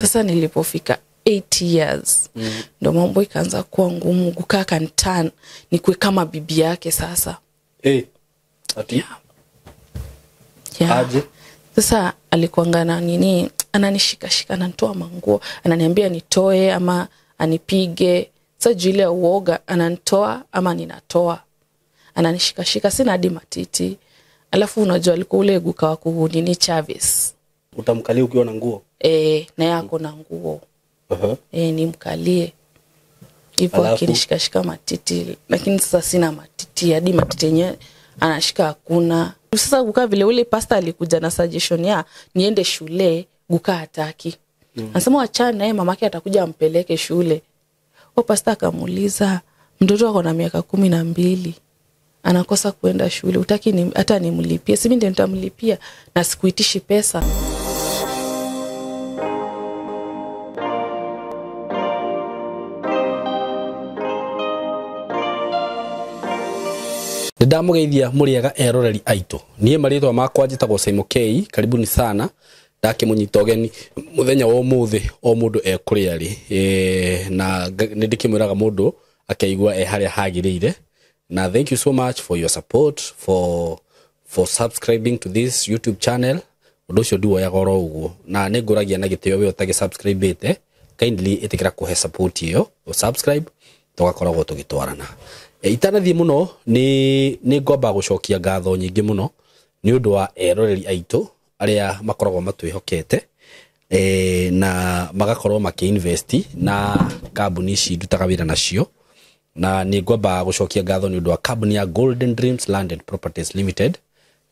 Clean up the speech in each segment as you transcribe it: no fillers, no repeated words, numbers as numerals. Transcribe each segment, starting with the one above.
Sasa nilipofika 8 years ndo mambo ikaanza kuwa ngumu. Guka akanturn nikuwe kama bibi yake sasa. Ati? Yeah. Aje? Sasa alikuanga na nini, ananishikashika, ananitoa manguo, ananiambia nitoe ama anipige. Sasa juu ile uoga ananitoa ama ninatoa. Ananishikashika, sina hadi matiti. Alafu unajua alikuwa ule guka wa nini Chavez. Utamkalia ukiwa na nguo? Na yako na nguo. Nimkalie. Hivyo akinishikashika matiti, lakini sasa sina matiti, hadi matiti yenyewe anashika hakuna. Sasa guka vile ule pastor alikuja na suggestion ya niende shule, guka hataki. Anasema achana naye, mamake atakuja ampeleke shule. Huyo pastor akamuuliza, mtoto wako na miaka 12 anakosa kuenda shule, utaki hata nimlipie? Si mimi ndiye nitamlipia na sikuitishi pesa. Ndamugeithia muriega eroreri aitu. Nie maritwa makwa njitagwo Simon K. Karibuni sana. Ndakimunyita ũgeni muthenya wa umuthi o mundu ekuria ri. Na nindikimwiraga mundu akeigua e haria hagiriire. Na thank you so much for your support, for subscribing to this YouTube channel. Undu ucio ndiwoyaga oro uguo. Na ninguragia na gitio we utagi subscribe-ite. Kindly itikira kuhe support iyo, subscribe tugakoragwo tugitwarana. Itanathie muno ni ngomba gucokia ngatho nyingi muno ni undu wa eroreri aitu aria makoragwo matwihokete na magakorwo makiinvest na kambuni ici ndutaga wira nacio. Na ni ngomba gucokia ngatho ni undu wa kambuni ya Golden Dreams Land and Properties Limited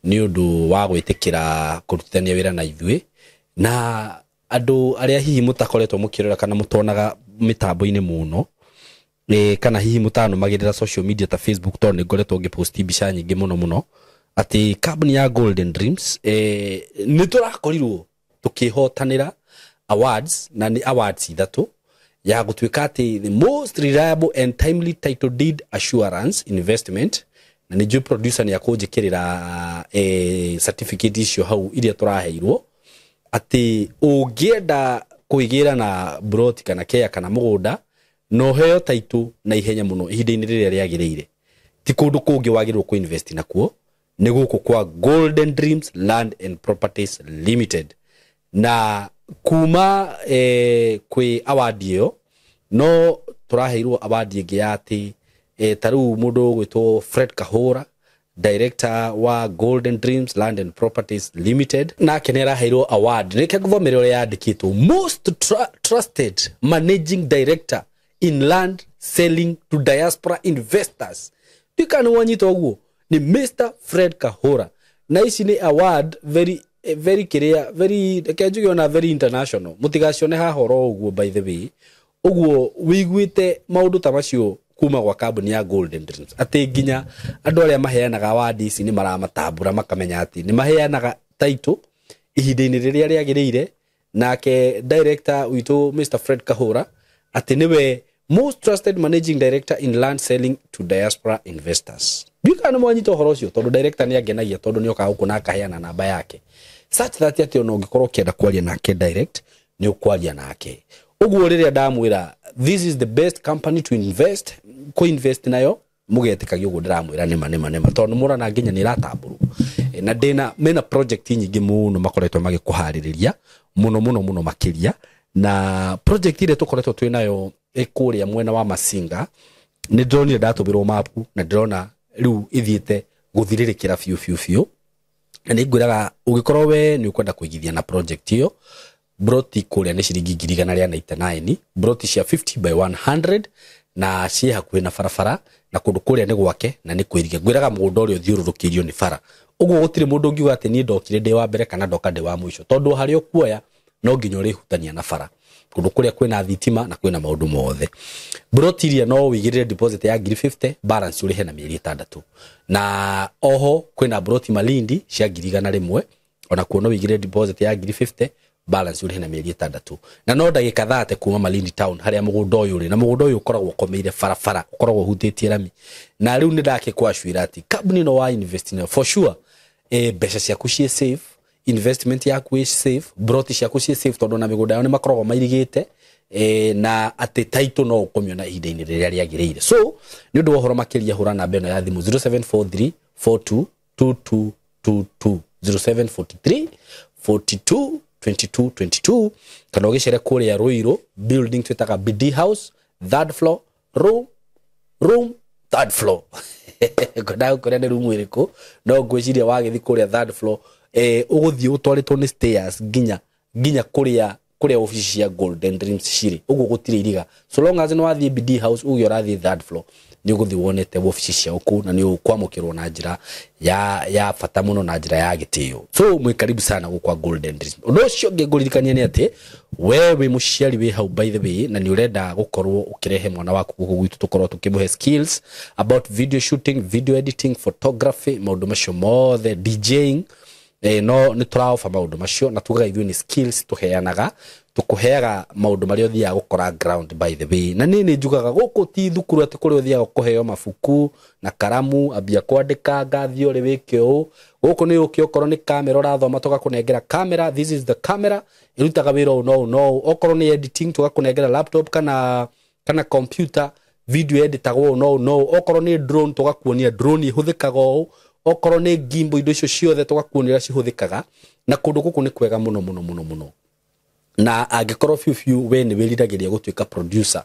ni undu wa gwitikira kurutithania wira na ithuĩ. Na andu aria hihi mutakoretwo mukirora kana mutonaga mitambo-ini muno, kana hihi mutanumagirira social media ta Facebook, tondu ningoretwo ngiposti mbica nyingi muno muno ati kambuni ya Golden Dreams ni turakorirwo tukihotanira awards, na ni awards ithatu ya gutuika ati the most reliable and timely title deed assurance investment. Na ni producer ni akunjikirira certificate icio hau iria turaheirwo ati ungienda kuigira na broti kana kea kana mugunda no heo title na ihenya muno ihinda-inĩ rĩrĩa rĩagĩrĩire. Ti kũndũ kũngĩ wagĩrĩirwo kũ invest nakuo, nĩ gũkũ kwa Golden Dreams Land and Properties Limited. Na kuma kwĩ award ĩyo no tũraheirwo award ĩngĩ ya atĩ ta rĩu mũndũ ũgwĩtwo Fred Kahora, director wa Golden Dreams Land and Properties Limited, nake nĩ araheirwo award. Reke ngũthomere ũrĩa yandĩkĩtwo: most trusted managing director in land selling to diaspora investors. Ndikana wanyita ũguo ni Mr. Fred Kahora. Na ici ni award very very clear, very reke ona very international. Mutigacione haha oro ũguo, by the way. Ũguo wiguite maũndũ ta macio kuma gwa kambuni ya Golden Dreams ati nginya andũ arĩa maheanaga award ici nĩ maramatambũra makamenya atĩ nĩ maheanaga title ihinda-inĩ rĩrĩa rĩagĩrĩire. Nake director witũ Mr. Fred Kahora ati niwe most trusted managing director in land selling to diaspora investors. Ndika nĩ mwanyita ũhoro ũcio tondu director nĩ angenagia tondu nĩ okaga gũkũ na akaheana namba yake such that ati ona ũngĩkorwo ũkĩenda kwaria nake direct nĩ ũkwaria nake. Ũguo rĩrĩa ndamwĩra this is the best company to invest, ko invest nayo mugetĩkagia ũguo ndĩramwĩra nĩma nĩma nĩma tondu mũrana nginya nĩ ĩratambũrwo. Na ndĩna mena project nyingĩ mũno makoretwo magĩkũharĩrĩria mũno mũno mũno makĩria. Na project ĩrĩa tũkoretwo twĩ nayo ĩkũrĩa mwena wa Masinga nĩ ndĩronire ndatũmĩrwo mapu na ndĩrona rĩu ithiĩte gũthirĩrĩkĩra biũ biũ biũ. Na nĩ ngwĩraga ũngĩkorwo we nĩ ũkwenda kũigithia na project ĩyo, broti kũrĩa nĩ ciringi 1,199, broti cia 50 by 100 na ciĩ hakuhĩ na barabara na kũndũ kũrĩa nĩ gwake na nĩ kwĩrige. Ngwĩraga mũgũnda ũrĩa ũthiũrũrũkĩirio nĩ bara, ũguo gũtirĩ mũndũ ũngiuga atĩ niĩ ndokire ndĩ wa mbere kana ndoka ndĩ wa mũico, tondũ harĩa ũkuoya no nginya ũrĩhutania na bara kũndũ kũrĩa kwĩna thitima na kwĩna maũndũ mothe. Broti iria no ũigĩrĩre deposit ya 50,000, balance ũrĩhe na mĩeri 6. Na oho kwĩna broti Malindi cia 100,000, ona kuo no ũigĩrĩre deposit ya 50,000, balance ũrĩhe na mĩeri 6. Na no ndagĩka 30 kuma Malindi town harĩa mũgũnda ũyũ ũrĩ, na mũgũnda ũyũ ũkoragwo ũkomeire barabara, ũkoragwo ũhutĩtie rami. Na rĩu nĩ ndakĩkwacwĩra atĩ kambuni ĩno wa invest nayo for sure, mbeca ciaku ciĩ safe, Investment yaku ĩ safe, broti ciaku ciĩ safe, tondũ na mĩgũnda yao nĩ makoragwo mairigĩte, na atĩ title no ũkũmĩona ihinda-inĩ rĩrĩa rĩagĩrĩire. So nĩ ũndũ wa ũhoro makĩria, hũra namba ĩno ya thimũ 0743 42 2222, 0743 42 22 22, kana ũgĩcere kũrĩa Ruiru building twĩtaga BD House, third floor, room third floor. Ngwendaga kũrĩa nĩ rumu ĩrĩkũ, no ngwĩciria wagĩthiĩ kũrĩa third floor, ũgũthiĩ ũtwarĩtwo nĩ stairs nginya kũrĩa ofici cia Golden Dreams cirĩ. Ũguo gũtirĩ iriga, so long as nĩ wathiĩ BD House, uge ũrathiĩ third floor, nĩ ũgũthiĩ wonete ofici ciao kũu, na nĩ ũkwamũkĩrwo na njĩra ya bata mũno, na njĩra ya gĩtĩo. So mwĩ karibu sana gũkũ kwa Golden Dreams. Ũndũ ũcio ũngĩ ngũririkania nĩ atĩ we wĩ mũciari wĩ hau, by the way, na nĩ ũrenda gũkorwo ũkĩrehe mwana waku gũkũ gwitũ, tũkorwo tũkĩmũhe skills about video shooting, video editing, photography, maũndũ macio mothe, DJing, no nĩ tũraoba maũndũ macio, na tugaga ithuĩ nĩ skills tũheanaga, tũkũheaga maũndũ marĩa ũthiaga gũkora ground, by the way. Na niĩ nĩ njugaga gũkũ ti thukuru atĩ kũrĩa ũthiaga kũheo mabuku na karamu, ambia kwandĩka ngathi ũrĩ wĩke ũũ. Gũkũ nĩ ũkĩ okorwo nĩ kamera ũrathoma, tũgakũnengera kamera, this is the camera, ĩrutaga wĩra ũũ no ũũ no ũũ. Okorwo nĩ editing, tũgakũnengera laptop kana computer, video editagwo ũũ no ũũ no ũũ. Okorwo nĩ drone, tũgakuonia drone ĩhũthĩkaga ũũ. Okorwo nĩ gimbal, indo icio ciothe tũgakuonia ũrĩa cihũthĩkaga. Na kũndũ gũkũ nĩ kwega mũno mũno mũno mũno. Na angĩkorwo biũ biũ we nĩ wĩriragĩria gũtuĩka producer,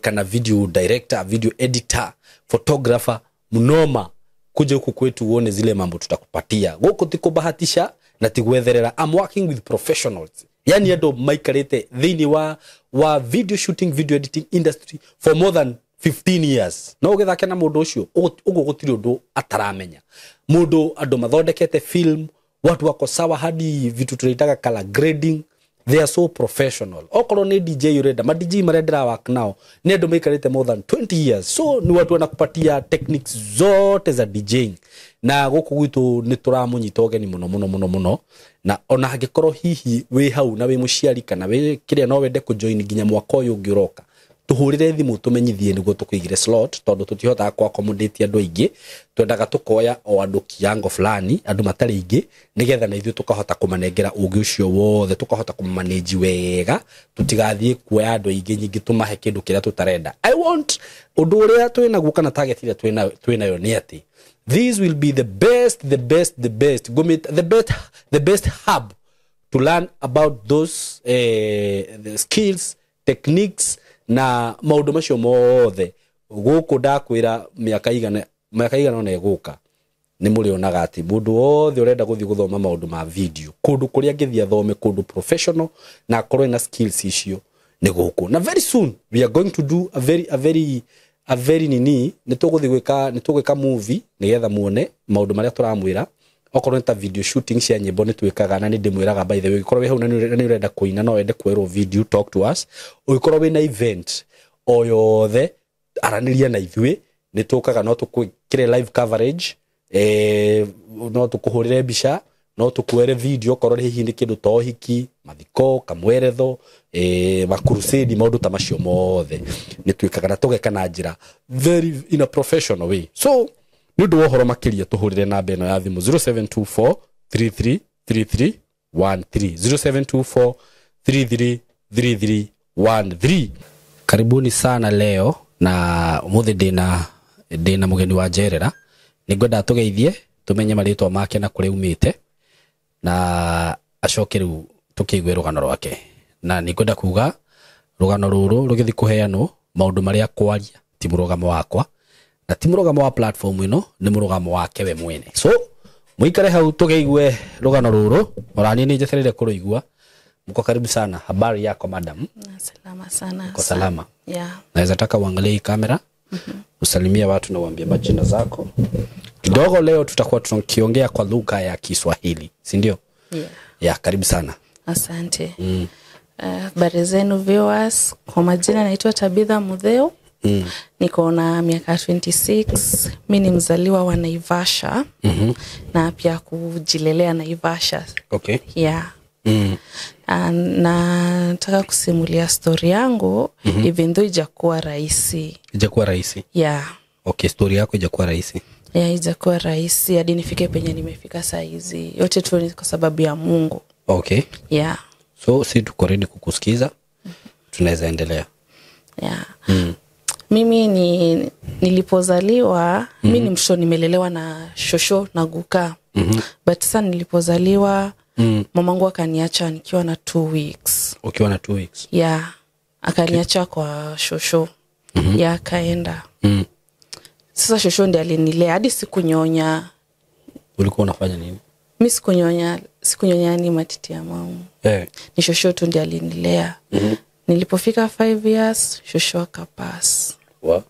kana video director, video editor, photographer mnoma, kuja huku kwetu uone zile mambo tutakupatia. Gũkũ ti kũbahatisha na ti gwetherera. I'm working with professionals, yani andũ maikarĩte thĩinĩ wa video shooting, video editing industry for more than 15 years. No ũgĩthake na mũndũ ũcio, ũguo gũtirĩ ũndũ ataramenya. Mũndũ andũ mathondekete film, watu wako sawa, hadi vitu tunaitaga color grading, they are so professional. Okorwo nĩ DJ ũrenda, ma DJ marĩa ndĩra work nao nĩ andũ maikarĩte more than 20 years, so ni watu wanakupatia techniques zote za DJing. Na gũkũ gwitũ nĩ tũramũnyita ũgeni mũno mũno mũno mũno. Na ona angĩkorwo hihi wĩ hau na wĩ mũciari kana wĩ kĩrĩa, no wende kũjoin nginya mwaka ũyũ ũngĩ ũroka, tũhũrĩre thimũ tũmenyithie nĩguo tũkũigĩre slot, tondũ tũtihotaga kũ accommodate andũ aingĩ. Twendaga tũkoya o andũ kiango fulani, andũ matarĩ aingĩ, nĩgetha na ithuĩ tũkahota kũmanengera ũgĩ ũcio wothe, tũkahota kũmanage wega, tũtigathiĩ kuoya andũ aingĩ nyingĩ tũmahe kĩndũ kĩrĩa tũtarenda. I want ũndũ ũrĩa twĩnaguo kana target ĩrĩa twĩnayo nĩ atĩ this will be the best, the best, the best, ngũmĩta the best, the best hub to learn about those the skills, techniques na maũndũ macio mothe. Gũkũ ndakwĩra mĩaka igana ona ĩgũka nĩ mũrĩonaga atĩ mũndũ wothe ũrenda gũthiĩ gũthoma maũndũ ma video, kũndũ kũrĩa angĩthiĩ athome kũndũ professional na akorwo ena skills icio nĩ gũkũ. Na very soon we are going to do a very nini, nĩ tũgũthiĩ gwĩka, nĩ tũgwĩka movie nĩgetha muone maũndũ marĩa tũramwĩra. Okorwo nĩ ta video shooting cia nyĩmbo nĩ twĩkaga, na nĩ ndĩmwĩraga, by the way, ũngĩkorwo wĩ hau na nĩ ũrenda kũina, no wende kuoerwo video, talk to us. Ũngĩkorwo wĩna event o yothe, aranĩria na ithuĩ, nĩ tũkaga, no tũkwĩkĩre live coverage, no tũkũhũrĩre mbica, no tũkuere video, okorwo hihi nĩ kĩndũ ta ũhiki, mathiko, kamweretho, makurusedi, maũndũ ta macio mothe nĩ twĩkaga, na tũgeka na njĩra very in a professional way. So nĩ ũndũ wa ũhoro makĩria, tũhũrĩre namba ĩno ya thimũ 0724 33 33 13, 0724 33 33 13. Karibuni sana leo, na umuthi ndina mugeni wa njerera. Nĩ ngwenda tũgeithie, tũmenye marĩtwa make na kũrĩa umĩte, na acoke rĩu tũkĩigue rũgano rwake. Na nĩ ngwenda kuga rũgano rũrũ rũgĩthiĩ kũheanwo, maũndũ marĩa kwaria ti mũrũgamo wakwa na ti mũrũgamo wa platform ĩno, nĩ mũrũgamo wake we mwene. So mũikare hau tũgĩigue rũgano rũrũ, ona niĩ nĩ njetereire kũrũigua. Mko karibu sana. Habari yako, madam? Salama sana. Uko salama? Yeah. Naweza taka uangalie hii kamera, usalimie watu na uambie majina zako kidogo. Leo tutakuwa tukiongea kwa lugha ya Kiswahili, si ndio? Yeah. Ya, karibu sana. Asante. Habari zenu, viewers. Kwa majina naitwa Tabitha Mutheu. Niko na miaka 26. Mi ni mzaliwa wa Naivasha. Na pia kujilelea Naivasha. Yeah. Na nataka kusimulia story yangu, even though ijakuwa rahisi. Ijakuwa rahisi. Yeah. Okay, story yako ijakuwa rahisi. Yeah, haijakuwa rahisi hadi nifike penye nimefika saa hizi. Yote tu ni kwa sababu ya Mungu. Okay. Yeah. So si tuko ready kukusikiza. Tunaweza endelea. Yeah. Mimi ni nilipozaliwa, mi ni mtoto nimelelewa na shosho na guka. But sasa nilipozaliwa, mamangu akaniacha nikiwa na 2 weeks. Ukiwa na 2 weeks. Yeah. Akaniacha kwa shosho. Yeah, akaenda. Sasa shosho ndiye alinilea hadi sikunyonya. Ulikuwa unafanya nini? Mi sikunyonya ni matiti ya mama. Ni shosho tu ndiye alinilea. Nilipofika 5 years, shosho akapass. Wa?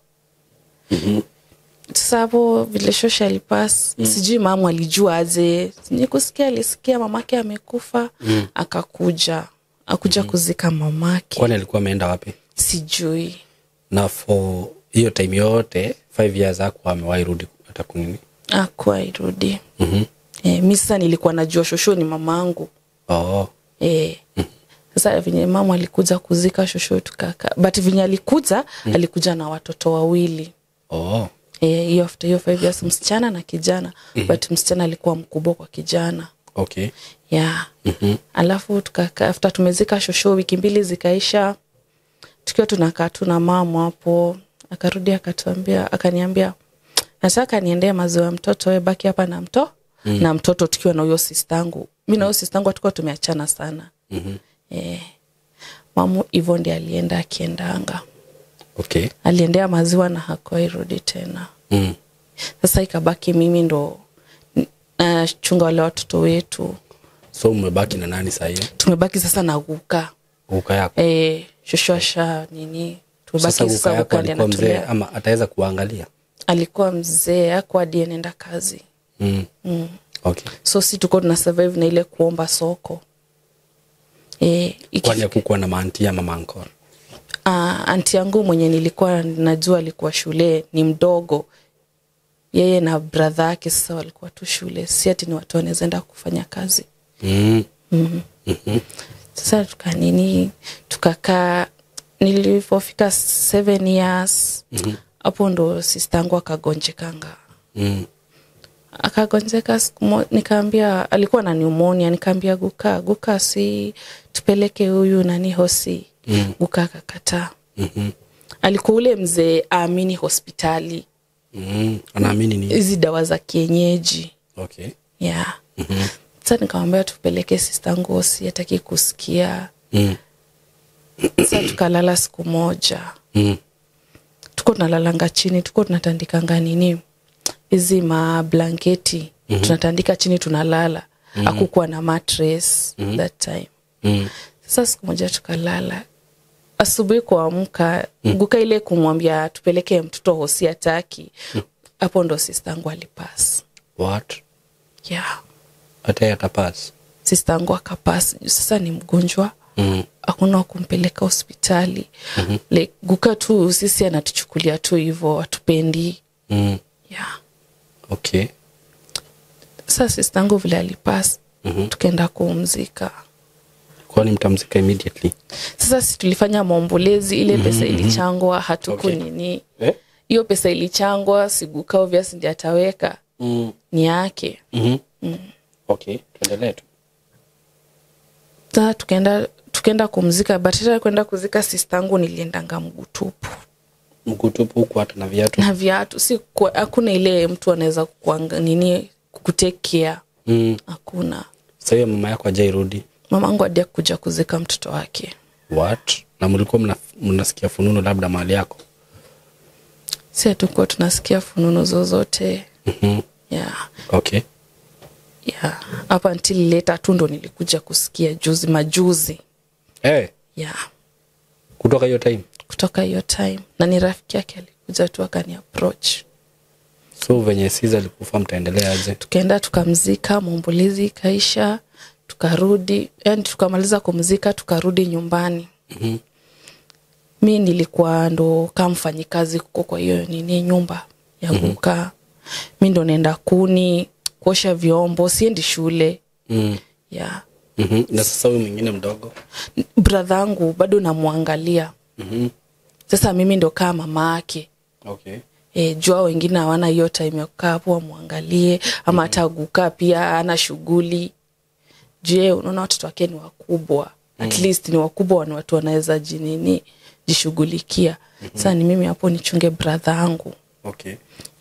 Sasa hapo vile shosho alipass, sijui mama alijua aje. Nikusikia alisikia mamake amekufa, akakuja. Akuja kuzika mamake. Kwani alikuwa ameenda wapi? Sijui. Na for hiyo time yote 5 years hakuwa amewahi rudi hata kunini? Hakuwa irudi. Mi sasa nilikuwa najua shosho ni mamangu. Oh. Sasa venye mama alikuja kuzika shosho tukaka. But venye alikuja, alikuja na watoto wawili. Oh. Hiyo after hiyo 5 years msichana na kijana. But msichana alikuwa mkubwa kwa kijana. Okay. Yeah. Alafu tukaka after tumezika shosho wiki mbili zikaisha. Tukiwa tunakaa tu na mama hapo, akarudi akatuambia, akaniambia nataka niendee maziwa ya mtoto, wewe baki hapa na mtoto. Na mtoto tukiwa na huyo sistangu. Mimi na huyo sistangu hatukuwa tumeachana sana. Mamu hivyo ndiye alienda akiendanga. Okay. Aliendea maziwa na hakuwairudi tena. Sasa ikabaki mimi ndo chunga wale watoto wetu. So umebaki na nani sasa hiyo? Tumebaki sasa na guka. Guka yako? Shosho asha nini? Tumebaki sasa guka ndiye anatulea. Ama ataweza kuangalia? Alikuwa mzee, hakuwa hadi anaenda kazi. Okay. So si tuko tuna survive na ile kuomba soko. Kwani hakukuwa na maanti ama mankoro? Anti yangu mwenye nilikuwa najua alikuwa shule ni mdogo. Yeye na brother yake sasa walikuwa tu shule. Si ati ni watu wanaweza enda kufanya kazi. Sasa tukakaa nilipofika 7 years. Hapo ndo sister yangu akagonjekanga. Akagonjeka, nikaambia alikuwa na pneumonia, nikaambia guka si tupeleke huyu nani hosi. Guka akakataa. Alikuwa ule mzee aamini hospitali. Anaamini nini? Hizi dawa za kienyeji. Okay. Yeah. Sasa nikamwambia tupeleke sister yangu hosi, hataki kusikia. Sasa tukalala siku moja. Tuko tunalalanga chini, tuko tunatandikanga nini? Hizi ma blanketi. Tunatandika chini tunalala. Hakukuwa na mattress that time. Sasa siku moja tukalala. Asubuhi kuamka, guka ile kumwambia tupeleke mtoto hosi hataki. Hapo ndo sister yangu alipass. What? Yeah. Hata akapass. Sister yangu akapass. Sasa ni mgonjwa. Hakuna kumpeleka hospitali. Like guka tu sisi anatuchukulia tu hivyo, hatupendi. Yeah. Okay. Sasa sister yangu vile alipass, tukaenda kumzika. Kwani mtamzika immediately? Sasa si tulifanya maombolezi, ile pesa ilichangwa, hatuku nini. Hiyo pesa ilichangwa, siguka obvious ndiye ataweka. Ni yake. Okay, tuendelee tu. Sasa tukaenda kumzika, but hata kwenda kuzika sister yangu niliendanga mguu tupu. Mguu tupu huko hata na viatu? Na viatu, si hakuna ile mtu anaweza nini kukutekea. Hakuna. Sasa hiyo mama yako hajairudi? Mamangu hadi kuja kuzika mtoto wake. What? Na mlikuwa mnasikia fununu labda mahali yako? Si hatukuwa tunasikia fununu zozote. Yeah. Okay. Yeah. Up until later tu ndo nilikuja kusikia juzi majuzi. Yeah. Kutoka hiyo time? Kutoka hiyo time. Na ni rafiki yake alikuja tu akani approach. So venye Caesar alikufa mtaendelea aje? Tukaenda tukamzika, maombolezi ikaisha, tukarudi, yani tukamaliza kumzika tukarudi nyumbani. Mimi nilikuwa ndo kama mfanyikazi huko kwa hiyo nini nyumba ya kukaa. Mimi ndo naenda kuni, kuosha vyombo, siendi shule. Yeah. Na sasa huyu mwingine mdogo? Brother yangu bado namuangalia. Sasa mimi ndo kama mama yake. Okay. Jua wengine hawana hiyo time ya kukaa hapo wamwangalie ama hata kukaa pia ana shughuli. Je, unaona watoto wake ni wakubwa. At least ni wakubwa, ni watu wanaweza jinini jishughulikia. Sasa ni mimi hapo nichunge brother yangu. Okay.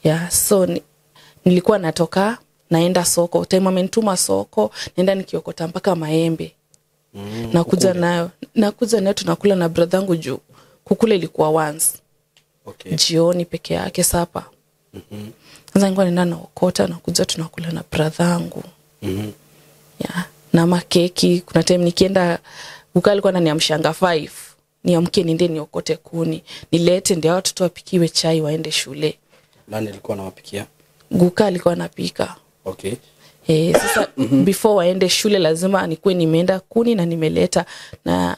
Yeah, so nilikuwa natoka naenda soko. Time amenituma soko, naenda nikiokota mpaka maembe. Nakuja nayo tunakula na brother yangu juu. Kukula ilikuwa once. Okay. Jioni peke yake sapa. Sasa nilikuwa naenda naokota nakuja tunakula na brother yangu. Yeah, na makeki. Kuna time nikienda kukaa alikuwa ananiamshanga 5. Niamke niende niokote kuni, nilete ndio watoto wapikiwe chai waende shule. Nani alikuwa anawapikia? Guka alikuwa anapika. Okay. Sasa before waende shule lazima nikuwe nimeenda kuni na nimeleta, na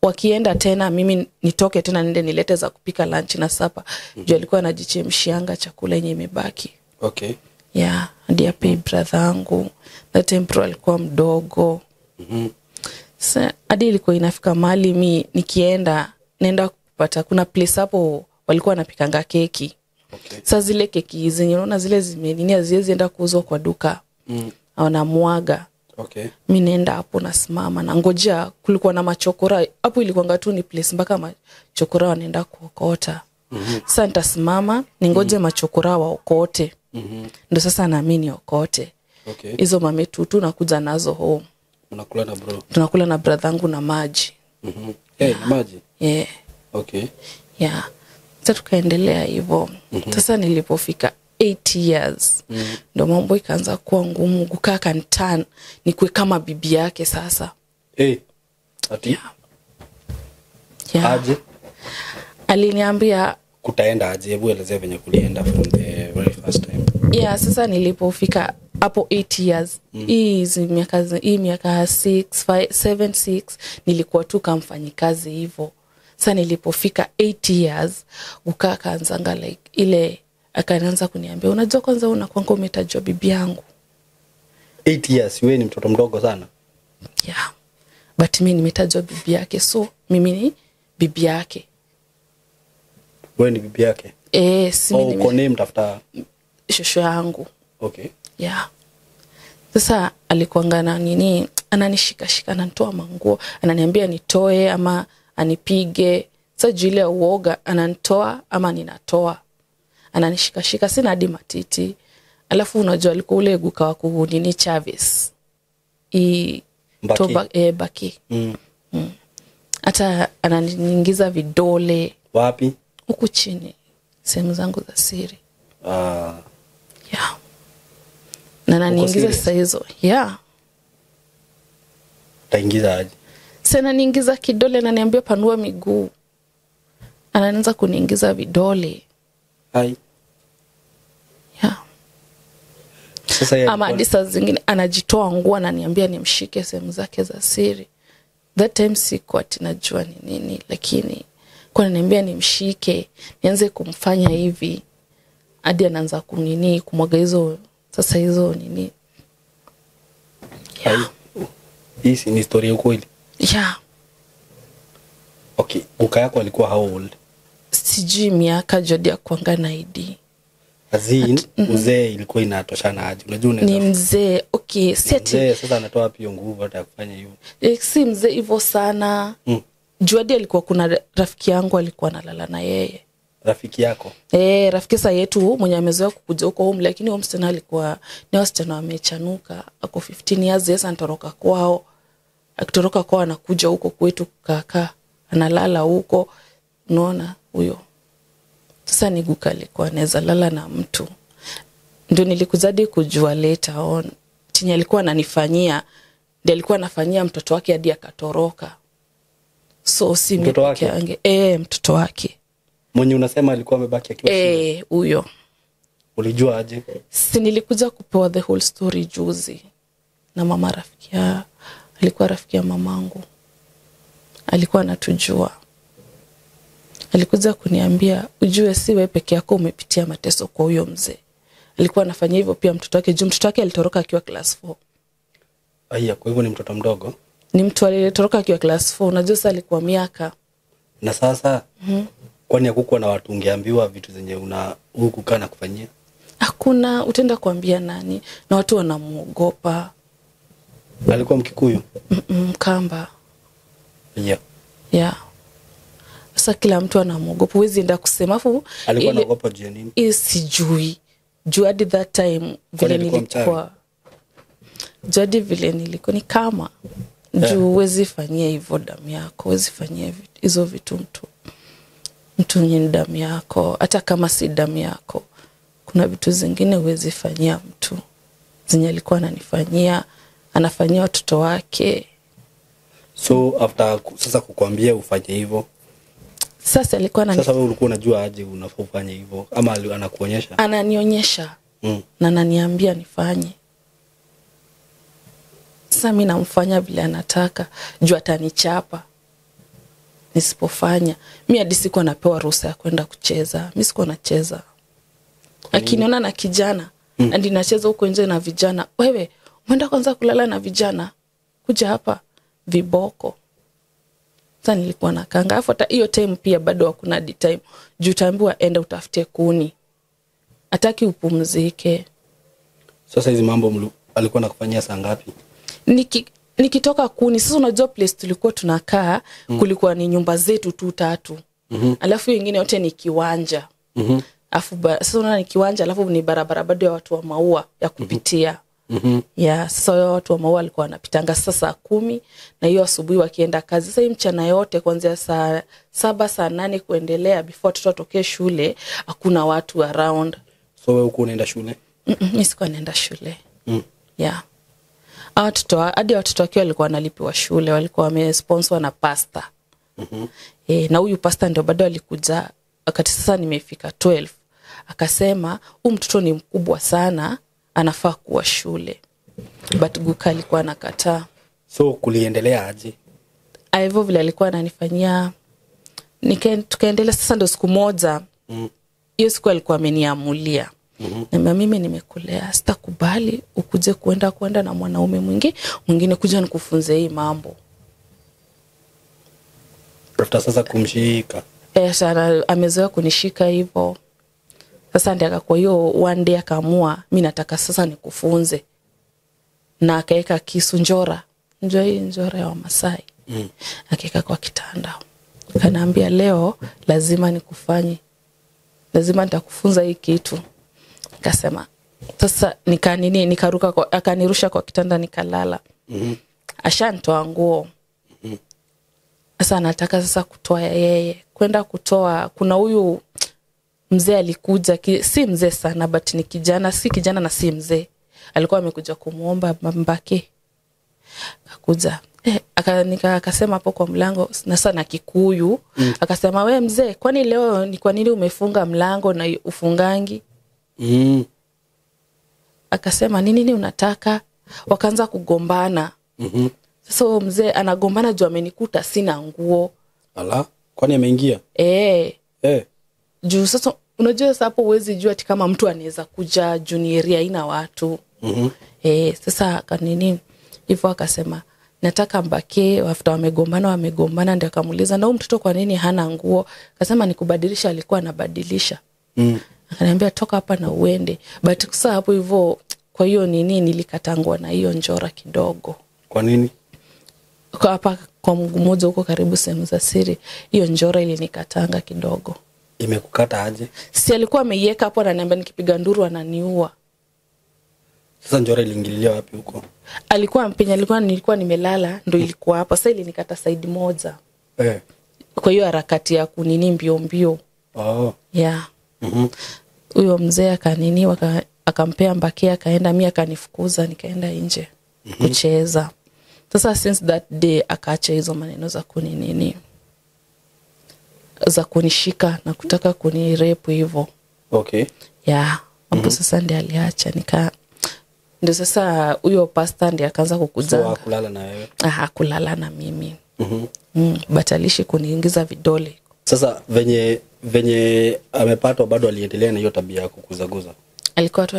wakienda tena mimi nitoke tena niende nilete za kupika lunch na supper. Juu alikuwa anajichemshianga chakula yenye imebaki. Okay. Yeah, hadi ape brother yangu. That time bro alikuwa mdogo. Sasa hadi ilikuwa inafika mahali mi nikienda naenda kupata kuna place hapo walikuwa wanapikanga keki. Okay. Sasa zile keki zenye unaona zile zimenini haziwezi enda kuuzwa kwa duka. Wanamwaga. Okay. Mimi naenda hapo nasimama na ngojea, kulikuwa na machokora hapo, ilikuwa tu ni place mpaka machokora wanaenda kuokota. Sasa nitasimama ningoje machokora waokote. Ndio sasa na mimi niokote. Okay. Hizo mametutu nakuja nazo home. Unakula na bro? Tunakula na brother yangu na maji. Hey, na maji? Yeah. Okay. Yeah. Sasa tukaendelea hivyo. Sasa nilipofika 8 years ndio mambo ikaanza kuwa ngumu. Kukaa kantan nikuwe kama bibi yake sasa. Ati? Yeah. Yeah. Aje? Aliniambia kutaenda aje? Hebu elezea venye kulienda from the very first time. Yeah, sasa nilipofika hapo 8 years, hii miaka 6 5 7 6 nilikuwa tu kama mfanyikazi hivyo. Sasa nilipofika 8 years ukaa kaanzanga like ile akaanza kuniambia unajua kwanza unakuanga umetajwa bibi yangu. 8 years wewe ni mtoto mdogo sana. Yeah. But mimi nimetajwa bibi yake, so mimi ni bibi yake. Wewe ni bibi yake? Si mimi. Uko named after shosho yangu. Okay. Yeah. Sasa alikuanga na nini, ananishika shika, ananitoa manguo, ananiambia nitoe ama anipige. Sasa juu ile uoga ananitoa ama ninatoa. Ananishika shika, sina hadi matiti. Alafu unajua alikuwa ule guka wa nini Chavez. Baki. Toba, Baki. Hata ananiingiza vidole. Wapi? Huku chini, sehemu zangu za siri. Yeah. Na ananiingiza sasa hizo. Yeah. Taingiza aje? Sasa ananiingiza kidole na ananiambia panua miguu. Anaanza kuniingiza vidole. Ai. Yeah. Sasa yeye ama hadi saa zingine anajitoa nguo ananiambia nimshike sehemu zake za siri. That time sikuwa najua ni nini, lakini kwa ananiambia nimshike, nianze kumfanya hivi. Hadi anaanza kunini kumwaga hizo sasa hizo nini. Yeah. Hii ni story ya kweli? Yeah. Okay, kuka yako alikuwa how old? Sijui miaka jodi ya kuanga na ID. Azin, mzee ilikuwa inatoshana aje? Unajua unaweza. Ni mzee. Okay, si ati mzee sasa anatoa wapi hiyo nguvu hata kufanya hivyo? Si mzee hivyo sana. Juadi alikuwa kuna rafiki yangu alikuwa analala na yeye. Rafiki yako? Rafiki sa yetu mwenye amezoea kukuja huko home, lakini huyo msichana alikuwa ni wasichana wamechanuka, ako 15 years, yes, anatoroka kwao. Akitoroka kwao anakuja huko kwetu kaka, analala huko. Unaona huyo. Sasa ni guka alikuwa anaweza lala na mtu. Ndio nilikuzadi kujua later on chenye alikuwa ananifanyia, ndio alikuwa anafanyia mtoto wake hadi akatoroka. So si mtoto wake? Mtoto wake. Mwenye unasema alikuwa amebaki akiwa shule. Huyo. Ulijua aje? Si nilikuja kupewa the whole story juzi na mama rafiki ya, alikuwa rafiki ya mamangu. Alikuwa anatujua. Alikuja kuniambia ujue si wewe peke yako umepitia mateso kwa huyo mzee. Alikuwa anafanya hivyo pia mtoto wake, juu mtoto wake alitoroka akiwa class 4. Aya, kwa hivyo ni mtoto mdogo? Ni mtu aliyetoroka akiwa class 4. Unajua sasa alikuwa miaka. Na sasa Kwani hakukuwa na watu ungeambiwa vitu zenye una huku kana kufanyia? Hakuna, utaenda kuambia nani? Na watu wanamuogopa. Alikuwa Mkikuyu? Mkamba. Yeah. Yeah. Sasa kila mtu anamuogopa, huwezi enda kusema. Afu alikuwa anaogopa juu ya nini? Sijui. Juu hadi that time vile nilikuwa. Juu hadi vile nilikuwa ni kama juu huwezi fanyia hivyo damu yako, huwezi fanyia hizo vitu mtu. Mtu mwenye damu yako, hata kama si damu yako. Kuna vitu zingine huwezi fanyia mtu. Zenye alikuwa ananifanyia, anafanyia watoto wake. So after sasa kukuambia ufanye hivyo, sasa alikuwa sasa wewe ulikuwa unajua aje unafaa ufanye hivyo ama anakuonyesha? Ananionyesha. Na ananiambia nifanye. Sasa mimi namfanya vile anataka, juu atanichapa nisipofanya. Mimi hadi sikuwa napewa ruhusa ya kwenda kucheza. Mimi sikuwa nacheza. Akiniona na kijana, hadi nacheza huko nje na vijana. Wewe, umeenda kwanza kulala na vijana? Kuja hapa viboko. Sasa nilikuwa nakanga. Alafu hata hiyo time pia bado hakuna hadi time. Juu utaambiwa enda utafute kuni. Hataki upumzike. Sasa hizi mambo alikuwa anakufanyia saa ngapi? Nikitoka kuni. Sasa unajua place tulikuwa tunakaa, kulikuwa ni nyumba zetu tu tatu. Alafu nyingine yote ni kiwanja. Alafu sasa unaona ni kiwanja, alafu ni barabara bado ya watu wa maua ya kupitia. Yeah, sasa watu wa maua walikuwa wanapitanga sasa saa 10 na hiyo asubuhi wakienda kazi. Sasa hii mchana yote kuanzia saa 7 saa 8 kuendelea before watoto watokee shule, hakuna watu around. So wewe uko unaenda shule? Mimi sikuwa naenda shule. Yeah. Watoto hadi watoto wake walikuwa wanalipiwa shule, walikuwa wamesponsor na pastor. Na huyu pastor ndio bado alikuja wakati sasa nimefika 12. Akasema huyu mtoto ni mkubwa sana, anafaa kuwa shule. But Guka alikuwa anakataa. So kuliendelea aje? Hivyo vile alikuwa ananifanyia, tukaendelea. Sasa ndio siku moja. Hiyo siku alikuwa ameniamulia. Na mimi nimekulea, sitakubali ukuje kuenda na mwanaume mwingine kuja nikufunze hii mambo. After sasa kumshika. Sana amezoea kunishika hivyo. Sasa ndiye akakuwa hiyo one day akaamua mimi nataka sasa nikufunze. Na akaeka kisu njora. Njoo hii njora ya Wamasai. Akaeka kwa kitanda. Akaniambia leo lazima nikufanye. Lazima nitakufunza hii kitu. Akasema sasa nikaruka kwa, akanirusha kwa kitanda nikalala. Ashantoa nguo. Sasa nataka sasa kutoa yeye. Kwenda kutoa, kuna huyu mzee alikuja, si mzee sana but ni kijana, si kijana na si mzee. Alikuwa amekuja kumuomba Mbake. Akakuja. Akasema hapo kwa mlango na sana Kikuyu. Akasema we mzee, kwani leo ni kwa nini umefunga mlango na ufungangi? Akasema nini unataka? Wakaanza kugombana. Sasa huyo mzee anagombana juu amenikuta sina nguo. Ala, kwani ameingia? Juu sasa unajua sasa hapo huwezi jua ati kama mtu anaweza kuja juu area haina watu. Sasa kanini hivyo akasema nataka Mbake. After wamegombana ndio akamuuliza na huyu mtoto kwa nini hana nguo? Akasema nikubadilisha, alikuwa anabadilisha. Akaniambia toka hapa na uende. But sasa hapo hivyo kwa hiyo nini nilikatangwa na hiyo njora kidogo. Kwa nini? Kwa hapa kwa mguu mmoja huko karibu sehemu za siri, hiyo njora ilinikatanga kidogo. Imekukata aje? Si alikuwa ameiweka hapo ananiambia nikipiga nduru ananiua. Sasa njora iliingililia wapi huko? Alikuwa mpenye, nilikuwa nimelala ndio ilikuwa hapo. Sasa ilinikata side moja. Kwa hiyo harakati ya kunini mbio mbio. Yeah. Huyo mzee akanini akampea Mbake akaenda, mimi akanifukuza nikaenda nje kucheza. Sasa since that day akaacha hizo maneno za kuninini, za kunishika na kutaka kunirepu hivyo. Okay. Yeah. Hapo sasa ndiye aliacha ndio sasa huyo pastor ndiye akaanza kukuzanga. So hakulala na wewe? Hakulala na mimi. But alishi kuniingiza vidole. Sasa venye amepatwa bado aliendelea na hiyo tabia ya kukuzaguza? Alikuwa tu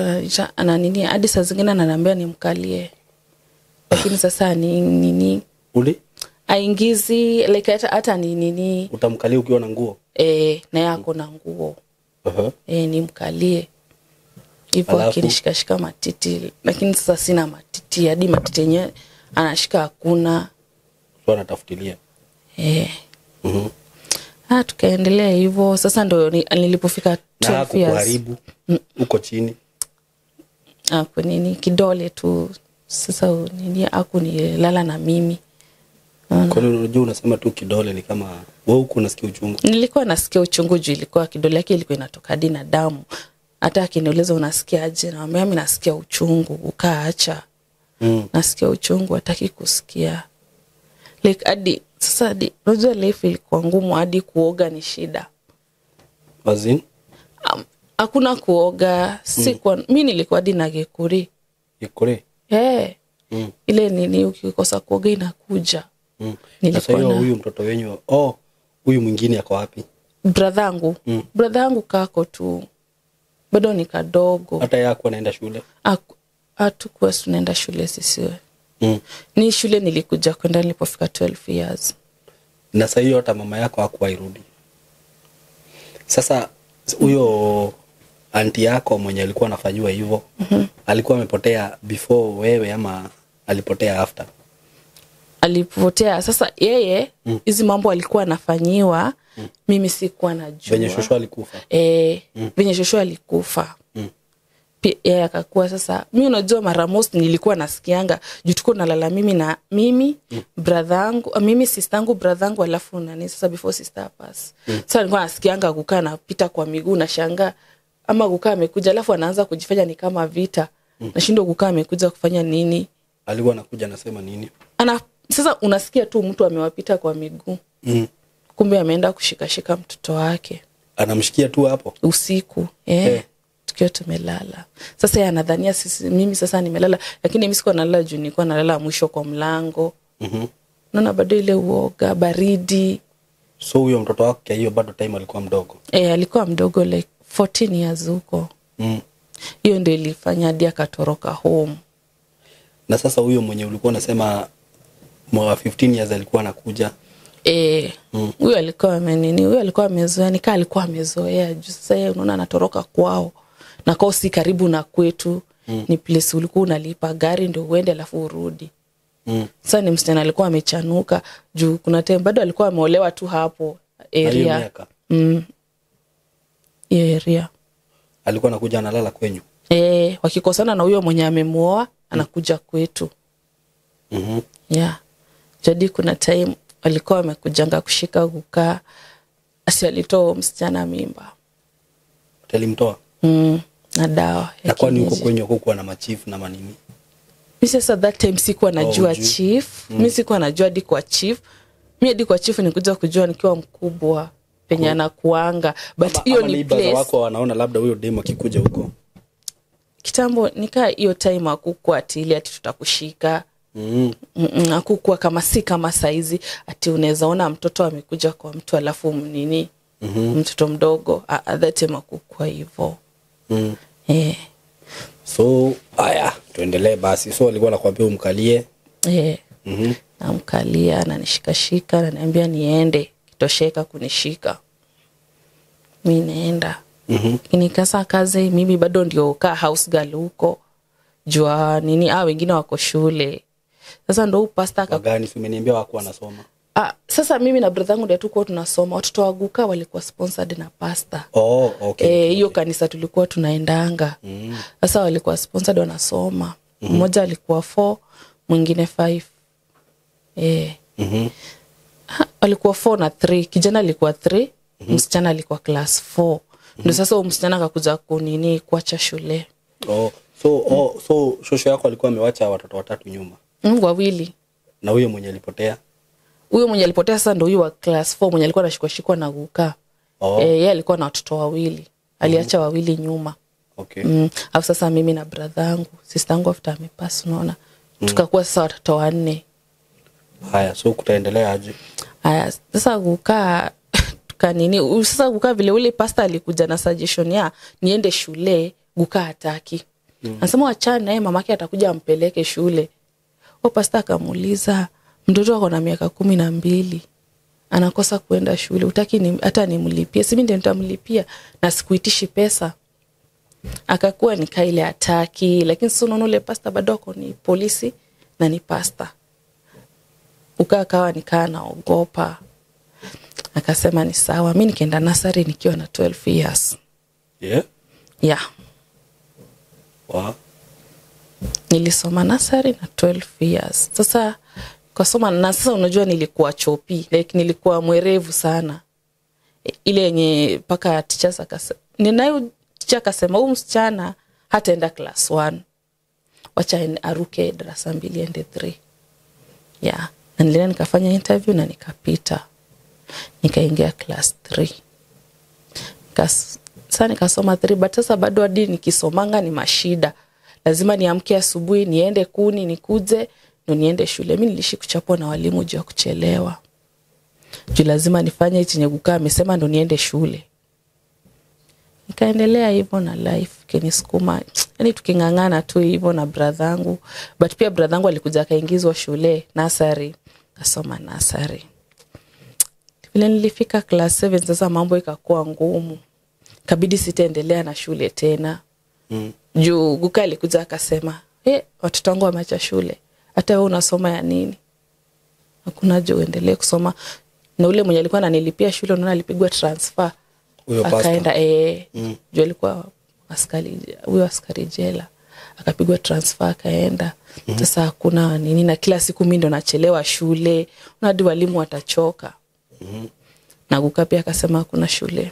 ananini hadi saa zingine ananiambia nimkalie. Lakini sasa ni nini? Uli? Aingizi like hata ni nini? Utamkalia ukiwa na nguo? Na yeye ako na nguo. Nimkalie hivyo akinishikashika matiti, lakini sasa sina matiti, hadi matiti yenyewe anashika hakuna. So anatafutilia. Tukaendelea hivyo. Sasa ndo nilipofika 12 years. Kuharibu uko chini. Kwa nini kidole tu sasa nini hakunilala na mimi. Kwa nini unajua unasema tu kidole ni kama wewe uko unasikia uchungu? Nilikuwa nasikia uchungu juu ilikuwa kidole yake ilikuwa inatoka hadi na damu. Hata akiniuliza unasikia aje, naambia mimi nasikia uchungu, ukaacha. Nasikia uchungu, hataki kusikia. Like hadi sasa hadi unajua life ilikuwa ngumu, hadi kuoga ni shida. Wazin? Hakuna kuoga, sikuwa mimi nilikuwa hadi na gekuri. Gekuri? Ile nini ukikosa kuoga inakuja. Sasa huyu mtoto wenyu, huyu mwingine ako wapi? Brother yangu. Brother yangu kako tu. Bado ni kadogo. Hata yeye hakuwa anaenda shule? Hatukuwa tunaenda shule sisi. Ni shule nilikuja kwenda nilipofika 12 years. Na sasa hiyo hata mama yako hakuwa irudi. Sasa huyo anti yako mwenye alikuwa anafanywa hivyo, alikuwa amepotea before wewe ama alipotea after? Alipotea. Sasa yeye hizi mambo alikuwa anafanyiwa, mimi sikuwa najua. Venye shosho alikufa. Venye shosho alikufa. Pia yeye akakuwa sasa, mimi unajua mara most nilikuwa nasikianga juu tuko nalala mimi na mimi brother yangu, mimi sister yangu, brother yangu, alafu nani sasa before sister pass. Sasa nilikuwa nasikianga kukaa napita kwa miguu na shangaa ama kukaa amekuja alafu anaanza kujifanya ni kama vita. Nashindwa kukaa amekuja kufanya nini? Alikuwa anakuja anasema nini? Sasa unasikia tu mtu amewapita kwa miguu. Kumbe ameenda kushikashika mtoto wake. Anamshikia tu hapo usiku. Tukiwa tumelala. Sasa yeye anadhania sisi mimi sasa nimelala, lakini mimi sikuwa nalala juu nilikuwa nalala mwisho kwa mlango. Naona bado ile uoga, baridi. So huyo mtoto wake hiyo bado time alikuwa mdogo? Alikuwa mdogo like 14 years huko. Hiyo ndio ilifanya hadi akatoroka home. Na sasa huyo mwenye ulikuwa unasema mwa 15 years alikuwa anakuja? Huyo alikuwa amenini, huyo alikuwa amezoea, nikaa alikuwa amezoea juu sasa yeye unaona anatoroka kwao. Na kwao si karibu na kwetu. Ni place ulikuwa unalipa gari ndio uende alafu urudi. Sasa ni msichana alikuwa amechanuka juu kuna time bado alikuwa ameolewa tu hapo area. Area. Alikuwa anakuja analala kwenyu? Wakikosana na huyo mwenye amemuoa anakuja kwetu. Yeah. Jadi kuna time alikuwa amekujanga kushika kukaa, asi alitoa msichana mimba. Alimtoa? Na dawa. Na kwani huko kwenyu huko na machief na manini? Mimi sasa that time sikuwa najua chief. Mimi sikuwa najua hadi kwa chief. Mimi hadi kwa chief nilikuja kujua nikiwa mkubwa penye anakuanga. But hiyo ni place wako wanaona labda huyo demo akikuja huko. Kitambo nikaa hiyo time hakukuwa ati ile ati tutakushika. Hakukuwa kama si kama saizi ati unaweza ona mtoto amekuja kwa mtu alafu nini mtoto mdogo. That time hakukuwa hivyo. So haya tuendelee basi. So alikuwa anakuambia umkalie? Namkalia, ananishikashika, ananiambia niende, kitosheka kunishika. Mimi naenda. Nikasa kazi mimi bado ndio kaa house girl huko. Jua nini wengine wako shule. Sasa ndio pastor gani si umeniambia wako wanasoma? Sasa mimi na brother yangu ndio tulikuwa tunasoma. Watoto wa Guka walikuwa sponsored na pastor. Okay. Hiyo kanisa tulikuwa tunaendanga. Sasa walikuwa sponsored wanasoma. Mmoja alikuwa 4, mwingine 5. Alikuwa 4 na 3. Kijana alikuwa 3, msichana alikuwa class 4. Ndio sasa huyo msichana akakuja kunini kuacha shule. So shosho yako alikuwa amewacha watoto watatu nyuma? Wawili. Na huyo mwenye alipotea? Huyo mwenye alipotea sasa ndio huyo wa class 4 mwenye alikuwa anashikwa na Guka. Yeye alikuwa na watoto wawili. Aliacha wawili nyuma. Alafu sasa mimi na brother yangu, sister yangu after amepass unaona. Tukakuwa sasa watoto wanne. Haya, so kutaendelea aje? Haya, sasa Guka tukanini, sasa Guka vile ule pastor alikuja na suggestion ya niende shule, Guka hataki. Anasema achana naye, mamake atakuja ampeleke shule. Huyo pastor akamuuliza, mtoto wako na miaka 12. Anakosa kuenda shule, utaki ni, hata nimlipie, si mimi ndiye nitamlipia na sikuitishi pesa. Akakuwa ni kaile hataki, lakini sasa unaona ule pastor bado ako ni polisi na ni pastor. Ukaa kawa nikaa naogopa. Akasema ni sawa. Mimi nikaenda nursery nikiwa na 12 years. Yeah. Yeah. Wow. Nilisoma nursery na 12 years. Sasa kasoma na sasa unajua nilikuwa chopi, like nilikuwa mwerevu sana. Ile yenye paka teachers akasema, ninayo teacher akasema huyu msichana hataenda class 1. Wacha aruke darasa 2 ende 3. Yeah. Na nilienda nikafanya interview na nikapita. Nikaingia class 3. Sasa nikasoma 3, but sasa bado hadi nikisomanga ni mashida. Lazima niamke asubuhi, niende kuni, nikuje, ndo niende shule. Mimi niliishi kuchapwa na walimu juu ya kuchelewa. Juu lazima nifanye hichi nyeguka amesema ndo niende shule. Nikaendelea hivyo na life kinisukuma. Yaani tukingangana tu hivyo na brother yangu. But pia brother yangu alikuja akaingizwa shule nursery, akasoma nursery. Vile nilifika class 7 sasa mambo ikakuwa ngumu. Kabidi sitaendelea na shule tena. Juu guka alikuja akasema, watoto wangu wameacha shule. Hata wewe unasoma ya nini? Hakuna haja uendelee kusoma. Na ule mwenye alikuwa ananilipia shule unaona alipigwa transfer. Huyo pastor. Akaenda juu alikuwa askari, huyo askari jela. Akapigwa transfer akaenda. Sasa hakuna nini na kila siku mimi ndo nachelewa shule. Hadi walimu watachoka. Na guka pia akasema hakuna shule.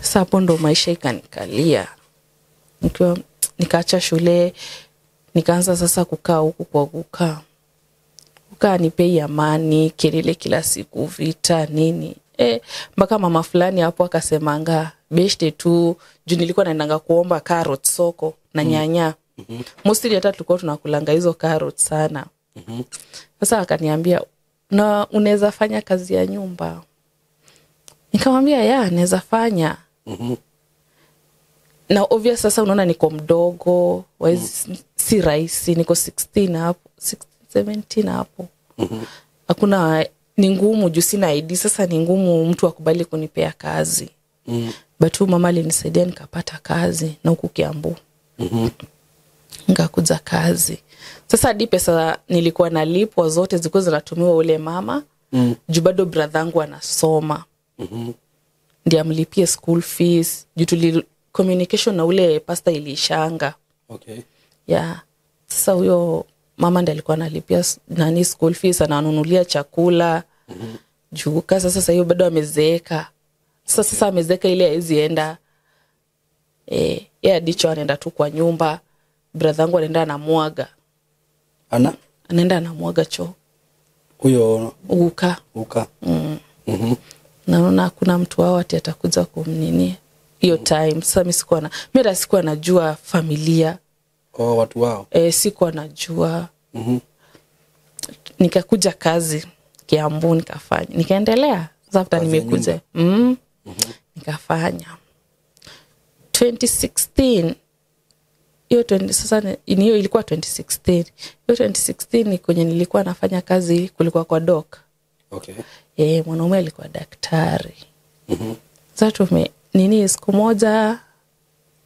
Sasa hapo ndo maisha ikanikalia. Nikaacha shule, nikaanza sasa kukaa huku kwa kukaa. Kukaa nipei amani, kelele kila siku, vita nini. Mpaka mama fulani hapo akasemanga beshte tu, juu nilikuwa naendanga kuomba carrot soko na nyanya. Mostly hata tulikuwa tunakulanga hizo carrot sana. Sasa akaniambia, na unaweza fanya kazi ya nyumba? Nikamwambia ya, naweza fanya. Na obvious sasa unaona niko mdogo, si rahisi, niko 16 hapo, 17 hapo. Hakuna, ni ngumu juu sina ID, sasa ni ngumu mtu akubali kunipea kazi. But huyu mama alinisaidia nikapata kazi na huku Kiambu. Nikakuja kazi. Sasa hadi pesa nilikuwa nalipwa zote zilikuwa zinatumiwa ule mama. Juu bado brother yangu anasoma. Ndiye amlipie school fees. Juu tuli communication na ule pastor ilishanga. Okay. Yeah. Sasa huyo mama ndiye alikuwa analipia nani school fees, ananunulia chakula. Juu sasa hiyo bado amezeeka. Sasa amezeeka ile haezi enda. Yeye dicho anaenda tu kwa nyumba. Brother yangu anaenda anamwaga. Anaenda anamwaga choo. Huyo uka. Uka. Naona hakuna mtu wao ati atakuja kumnini hiyo time. Sasa mimi sikuwa na, mimi sikuwa najua familia. Oh, watu wao. Sikuwa najua. Nikakuja kazi Kiambu nikafanya. Nikaendelea. Sasa after nimekuja. Nikafanya. 2016 hiyo 20 sasa hiyo ilikuwa 2016. Hiyo 2016 ni kwenye nilikuwa nafanya kazi, kulikuwa kwa doc. Okay. Mwanaume alikuwa daktari. Sasa tume nini siku moja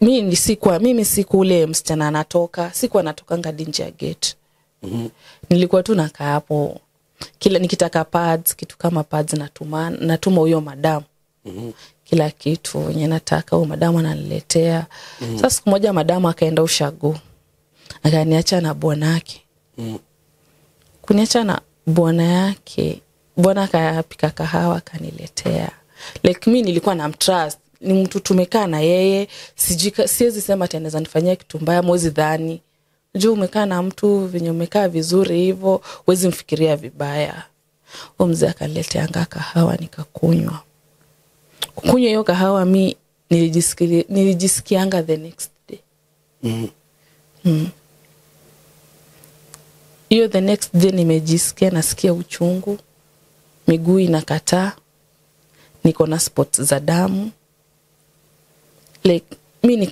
mimi siku ule msichana anatoka, sikuwa natokanga nje ya gate. Nilikuwa tu nakaa hapo. Kila nikitaka pads, kitu kama pads natuma huyo madam. Kila kitu yenye nataka huyo madam ananiletea. Sasa siku moja madam akaenda ushago. Akaniacha na bwana yake. Kuniacha na bwana yake, bwana akapika kahawa akaniletea. Like mimi nilikuwa na mtrust, ni mtu tumekaa na yeye, siwezi sema ati anaweza nifanyia kitu mbaya, mwezi dhani. Juu umekaa na mtu venye umekaa vizuri hivyo, huwezi mfikiria vibaya. Huyo mzee akaniletea kahawa nikakunywa. Kukunywa hiyo kahawa mi nilijisikianga the next day. Hiyo the next day nimejisikia nasikia uchungu, miguu inakataa, niko na spots za damu. Like mi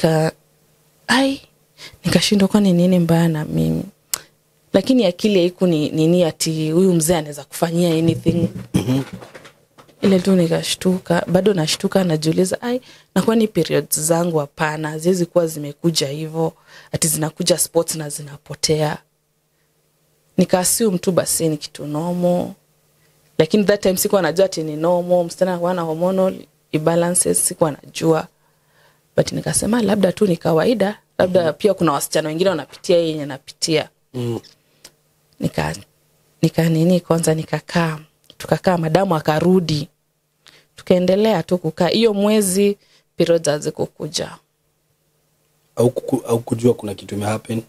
nikashindwa kwani nini mbaya na mimi. Lakini akili haiku ni nini ati huyu mzee anaweza kufanyia anything. Ile tu nikashtuka, bado nashtuka, najiuliza ai, na kwani periods zangu hapana, haziwezi kuwa zimekuja hivyo ati zinakuja spots na zinapotea. Nikaassume tu basi ni kitu normal. Lakini that time sikuwa najua ati ni normal, msichana anakuwa na hormonal imbalances, sikuwa najua. But nikasema labda tu ni kawaida, labda pia kuna wasichana wengine wanapitia yenye napitia. Nika nini kwanza nikakaa, tukakaa, madamu akarudi. Tukaendelea tu kukaa. Hiyo mwezi periods hazikukuja. Au kujua kuna kitu imehappen.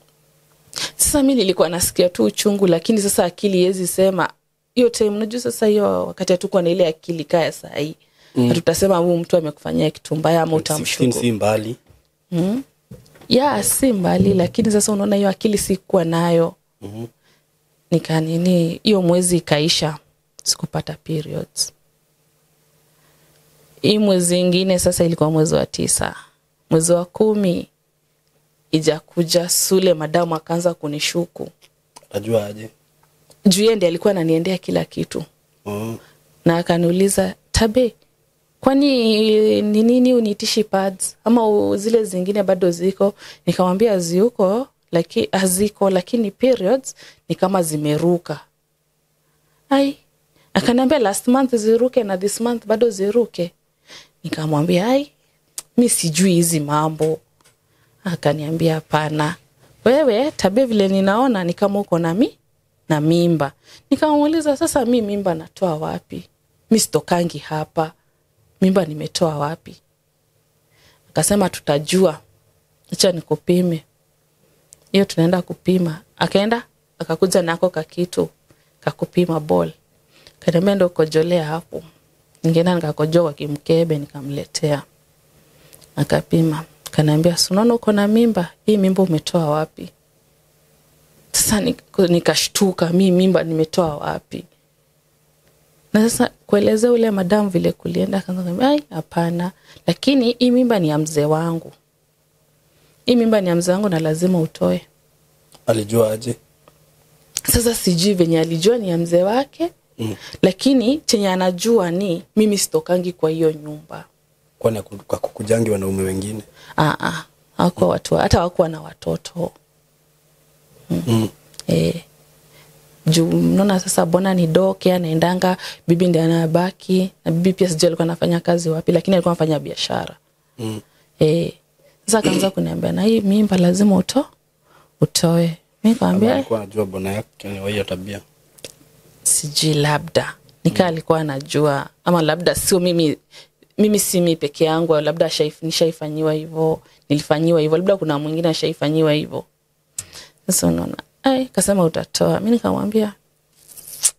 Sasa mimi nilikuwa nasikia tu uchungu, lakini sasa akili haiwezi sema hiyo time. Unajua sasa hiyo wakati hatukuwa na ile akili kaya saa hii. Tutasema huyu mtu amekufanyia kitu mbaya ama utamshuku. Si mbali. Ya, si mbali, lakini sasa unaona hiyo akili sikuwa nayo. Nika nini, hiyo mwezi ikaisha, sikupata periods. Hii mwezi ingine sasa ilikuwa mwezi wa 9. Mwezi wa 10 ijakuja, Sule madamu akaanza kunishuku. Najua aje? Juu yeye ndiye alikuwa ananiendea kila kitu. Na akaniuliza, Tabe, kwani ni nini unitishi pads ama zile zingine bado ziko? Nikamwambia ziko, lakini haziko, lakini periods ni kama zimeruka. Ai, akaniambia last month ziruke na this month bado ziruke. Nikamwambia ai, mimi sijui hizi mambo. Akaniambia hapana, wewe Tabe, vile ninaona ni kama uko na na mimba. Nikamuuliza sasa mimi mimba natoa wapi? Mimi sitokangi hapa. Mimba nimetoa wapi? Akasema tutajua. Acha nikupime. Hiyo tunaenda kupima. Akaenda akakuja nako kakitu kakupima ball. Akaniambia ndio kojolea hapo. Ningeenda nikakojoa kwa kimkebe nikamletea. Akapima. Akaniambia unaona uko na mimba? Hii mimba umetoa wapi? Sasa nikashtuka, mimi mimba nimetoa wapi? Na sasa kuelezea ule madam vile kulienda, akaanza kuniambia ai hapana, lakini hii mimba ni ya mzee wangu. Hii mimba ni ya mzee wangu na lazima utoe. Alijua aje? Sasa sijui venye alijua ni ya mzee wake. Lakini chenye anajua ni mimi sitokangi kwa hiyo nyumba. Kwani kukujangi wanaume wengine? Hawakuwa watu, hata hawakuwa na watoto. Juu unaona sasa bona ni doke anaendanga, bibi ndiye anabaki, na bibi pia sijui alikuwa anafanya kazi wapi, lakini alikuwa anafanya biashara. Sasa akaanza kuniambia na hii mimba lazima utoe. Mimi nikamwambia alikuwa anajua bona yake ni hiyo tabia. Sijui, labda nika alikuwa anajua, ama labda sio mimi, mimi si mimi peke yangu, au labda nishaifanyiwa hivyo, nilifanyiwa hivyo, labda kuna mwingine ashaifanyiwa hivyo. Sasa unaona, ai kasema utatoa. Mimi nikamwambia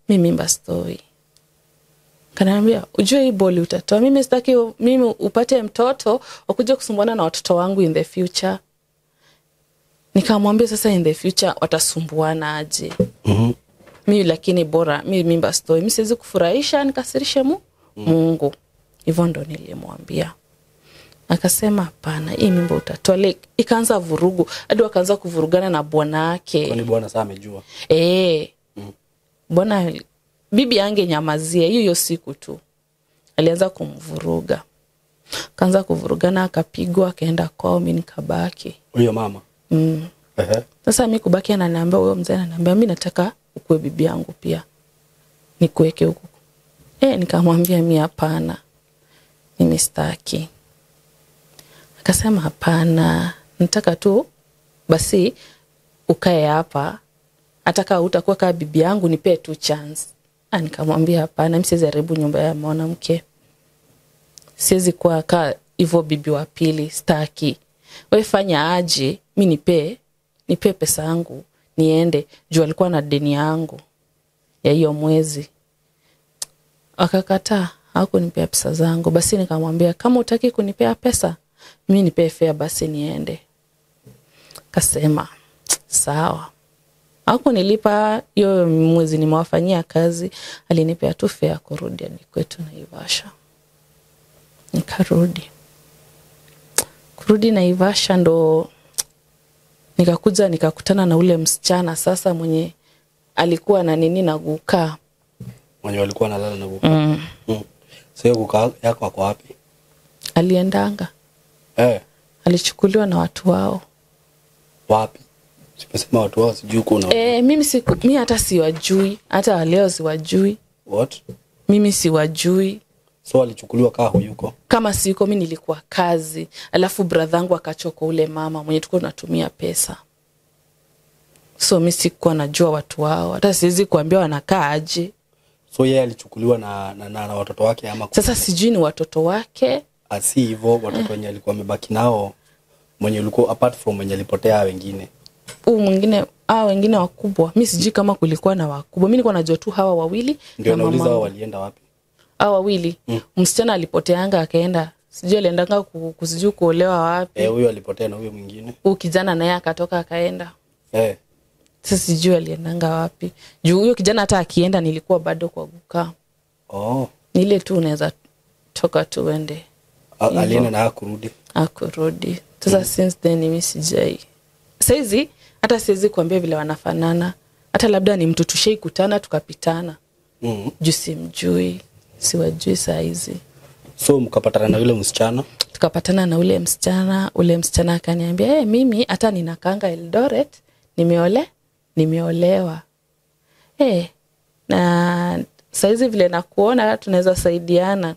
mimi mimba sitoi. Kaniambia ujue hii boli utatoa. Mimi sitaki mimi upate mtoto ukuje kusumbuana na watoto wangu in the future. Nikamwambia sasa in the future watasumbuana aje? Mimi lakini bora mimi mimba sitoi. Mimi siwezi kufurahisha nikasirishe Mungu. Hivyo ndo nilimwambia. Akasema hapana, hii mimba utatoa. Like, ikaanza vurugu, hadi wakaanza kuvurugana na bwana yake. Kwani bwana sasa amejua? Bwana bibi angenyamazia hiyo siku tu. Alianza kumvuruga. Kaanza kuvurugana, akapigwa, akaenda kwao, mimi nikabaki. Huyo mama? Sasa mimi kubaki, ananiambia huyo mzee ananiambia mimi nataka ukue bibi yangu pia. Nikuweke huko. Nikamwambia mimi hapana. Mimi sitaki. Akasema hapana, nataka tu basi ukae hapa, hata kama utakuwa kama bibi yangu nipe tu chance. Nikamwambia hapana, mimi siwezi haribu nyumba ya mwanamke. Siwezi kuwa kaa hivyo bibi wa pili, sitaki. Wewe fanya aje, mimi nipe pesa yangu niende, juu alikuwa na deni yangu ya hiyo mwezi. Akakataa, hakunipea pesa zangu. Basi nikamwambia kama hutaki kunipea pesa, mimi nipe fare basi niende. Kasema sawa. Hakunilipa hiyo mwezi nimewafanyia kazi, alinipea tu fare kurudi hadi kwetu Naivasha. Nikarudi. Kurudi Naivasha ndo nikakuja nikakutana na ule msichana sasa mwenye alikuwa na nini na guka. Mwenye alikuwa analala na guka. Sio guka yako ako wapi? Aliendanga. Alichukuliwa na watu wao. Wapi? Sipesema watu wao sijui kuna. Mimi mimi hata siwajui, hata leo siwajui. What? Mimi siwajui. So alichukuliwa kaa huyuko? Kama siko mimi nilikuwa kazi. Alafu brother yangu akachoka ule mama mwenye tulikuwa tunatumia pesa. So mimi sikuwa najua watu wao. Hata siwezi kuambia wanakaa aje. So yeye alichukuliwa na watoto wake ama? Sasa sijui ni watoto wake. Asi hivyo watoto wenye alikuwa amebaki nao, mwenye ulikuwa apart from mwenye alipotea wengine. Huu mwingine, wengine wakubwa. Mimi sijui kama kulikuwa na wakubwa. Mimi nilikuwa najua tu hawa wawili. Ndio nauliza hao walienda wapi? Hawa wawili. Msichana alipoteanga akaenda. Sijui aliendanga kusijui kuolewa wapi. Huyo alipotea na huyo mwingine. Huyu kijana naye akatoka akaenda. Sasa sijui aliendanga wapi. Juu huyo kijana hata akienda nilikuwa bado kwa guka. Ni ile tu unaweza toka tu uende. Alienda na hakurudi. Hakurudi. Sasa since then mimi sijai. Saizi hata siwezi kuambia vile wanafanana. Hata labda ni mtu tushaikutana tukapitana. Juu simjui, siwajui saizi. So mkapatana na yule msichana? Tukapatana na ule msichana, ule msichana akaniambia, mimi hata ninakaanga Eldoret, nimeolewa. Na saizi vile nakuona tunaweza saidiana.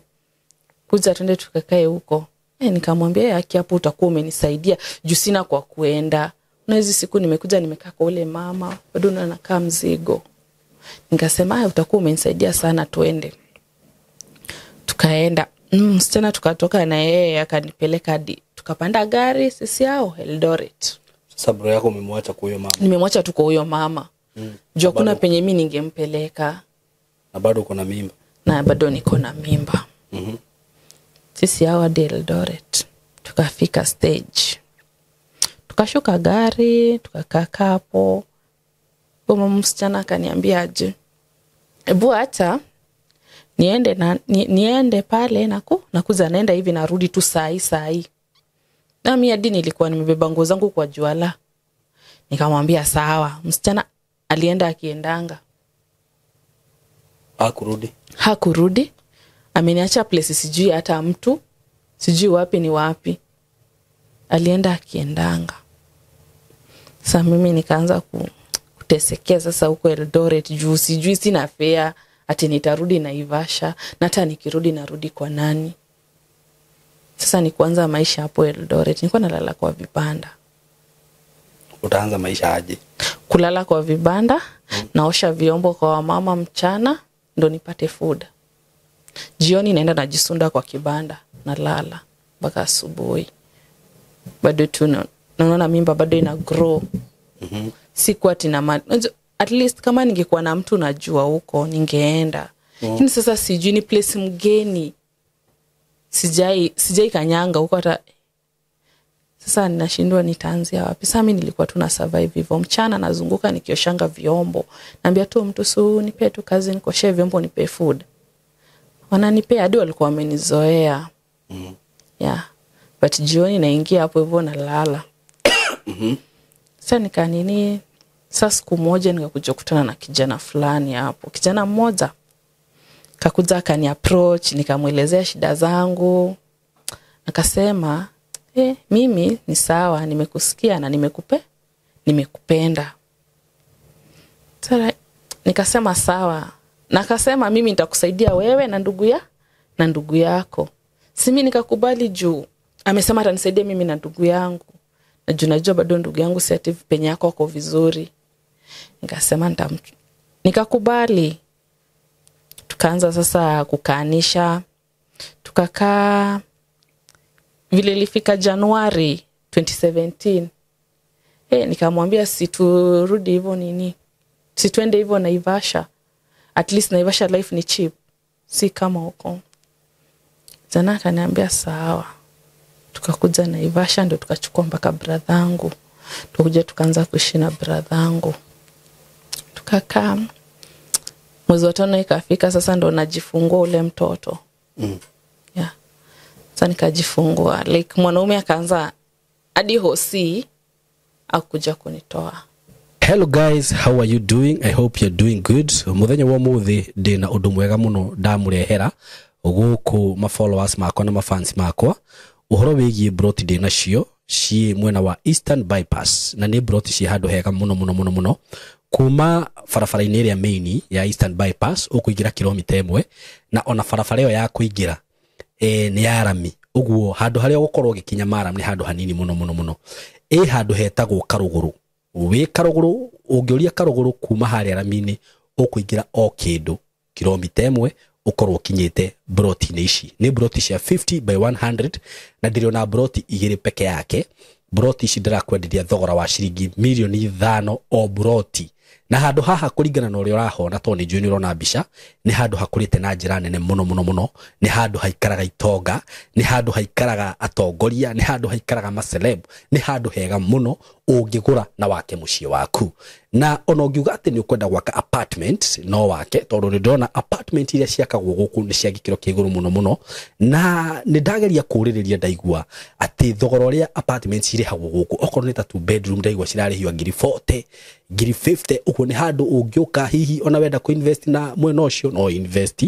Kuja twende tukakae huko. Nikamwambia haki hapo utakuwa umenisaidia juu sina kwa kuenda. Na hizi siku nimekuja nimekaa kwa ule mama, bado nakaa mzigo. Nikasema utakuwa umenisaidia sana tuende. Tukaenda. Msichana tukatoka na yeye akanipeleka hadi tukapanda gari sisi hao Eldoret. Sasa bro yako umemwacha kwa huyo mama? Nimemwacha tu kwa huyo mama. Juu kuna penye mimi ningempeleka. Na bado uko na mimba? Na bado niko na mimba. Sisi hao hadi Eldoret. Tukafika stage. Tukashuka gari, tukakaa hapo. Mama msichana akaniambia aje, hebu hata niende na niende pale nakuza naenda hivi narudi tu saa hii. Na mimi hadi nilikuwa nimebeba nguo zangu kwa juala. Nikamwambia sawa. Msichana alienda akiendanga. Hakurudi. Ameniacha place sijui hata mtu, sijui wapi ni wapi. Alienda akiendanga. Sasa mimi nikaanza kutesekea sasa huko Eldoret juu sijui sina fare ati nitarudi Naivasha na hata nikirudi narudi kwa nani. Sasa ni kuanza maisha hapo Eldoret. Nilikuwa nalala kwa vibanda. Utaanza maisha aje? Kulala kwa vibanda, naosha vyombo kwa mama mchana ndo nipate food. Jioni naenda najisunda kwa kibanda, nalala mpaka asubuhi. Bado tu naona mimba bado ina grow. Sikuwa tina at least kama ningekuwa na mtu najua huko ningeenda. Lakini sasa sijui ni place mgeni. Sijai kanyanga huko hata. Sasa ninashindwa nitaanzia wapi. Sasa mimi nilikuwa tu na survive hivyo. Mchana nazunguka nikioshanga vyombo. Naambia tu mtu su nipe tu kazi nikoshe vyombo nipe food. Wananipea hadi walikuwa wamenizoea. Yeah. But jioni naingia hapo hivyo nalala. Sasa nikanini, sasa siku moja nikakuja kukutana na kijana fulani hapo. Kijana mmoja kakuja akani approach, nikamuelezea shida zangu. Akasema, mimi ni sawa, nimekusikia na nimekupenda. Sasa nikasema sawa. Na akasema mimi nitakusaidia wewe na ndugu yako. Si mimi nikakubali juu amesema atanisaidia mimi na ndugu yangu. Na juu najua bado ndugu yangu si ati penye yako ako vizuri. Nikasema nikakubali. Tukaanza sasa kukaanisha. Tukakaa vile ilifika Januari 2017. Nikamwambia siturudi hivyo nini. Situende hivyo Naivasha. At least Naivasha life ni cheap. Si kama huko. Jana akaniambia sawa. Tukakuja Naivasha ndio tukachukua mpaka brother yangu. Tukakuja tukaanza kuishi na brother yangu. Tukakaa. Mwezi wa 5 ikafika sasa ndo najifungua ule mtoto. Yeah. Sasa nikajifungua. Like mwanaume akaanza hadi hosi akuja kunitoa. Hello guys, how are you doing? I hope you're doing good. Muthenya wa muthi ndina undu mwega muno ndamurehera guku ma followers makwa na ma fans makwa uhoro wigie broti ndina cio ci mwena wa Eastern Bypass, na ni broti ci handu hega muno muno muno muno kuma barabara-inĩ ĩrĩa main ya Eastern Bypass ũkũingĩra kilomita 1, na ona barabara ĩyo ya kũingĩra nĩ ya rami, ũguo handũ harĩa ũgũkorwo ũgĩkinya maram nĩ handũ hanini muno muno muno. Ĩ handũ hetagwo Karũgũrũ, wĩ Karũgũrũ ũngĩũria Karũgũrũ kuma harĩa rami-inĩ ũkũingĩra o kĩndũ kilomita 1 ũkorwo ũkinyĩte broti-inĩ ici. Nĩ broti cia 50 by 100 na ndĩrĩ broti igĩrĩ peke yake. Broti ici ndĩrakwenderia thogora wa ciringi milioni 5 o broti, na handũ haha kũringana na ũrĩa ũrahona tondũ nĩ njũĩ nĩ ũrona mbica, nĩ handũ hakũrĩte na njĩra nene mũno mũno mũno. Nĩ handũ haikaraga itonga, nĩ handũ haikaraga atongoria, nĩ handũ haikaraga maceleb, nĩ handũ hega mũno ũngĩgũra na wake mũciĩ waku. Na ona ũngiuga atĩ nĩ ũkwenda gwaka apartment no wake, tondũ nĩ ndĩrona apartment iria ciakagwo gũkũ nĩ cia gĩkĩro kĩa igũrũ mũno mũno, na nĩ ndageria kũũrĩrĩria ndaigua atĩ thogora ũrĩa apartment cirĩhagwo gũkũ okorwo nĩ ta 2 bedroom ndaigua cirarĩhio ngiri 40 ngiri 50. Ũguo nĩ handũ ũngĩũka hihi ona wenda kũ-invest na mwena ũcio no invest,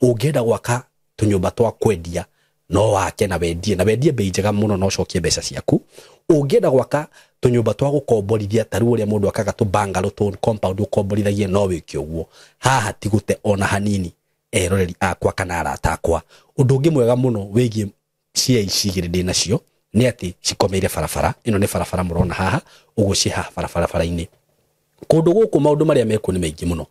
ũngĩenda gwaka tũnyũmba twa kwendia no wake na wendie, na wendie bei njega mũno na ũcokie mbeca ciaku. Ũngĩenda gwaka tũnyũmba twa gũkomborithia ta rĩu ũrĩa mũndũ akaga tũ bungalow tũ compound ũkomborithagie no wĩke ũguo. Haha ti gũte ona hanini eroreri akwa kana arata akwa. Ũndũ ũngĩ mwega mũno wĩgiĩ cia ici igĩrĩ ndĩ nacio nĩ atĩ cikomeire barabara ĩno, nĩ barabara mũrona haha ũguo, ciĩ haha barabara-inĩ. Kũndũ gũkũ maũndũ marĩa mekuo nĩ maingĩ mũno.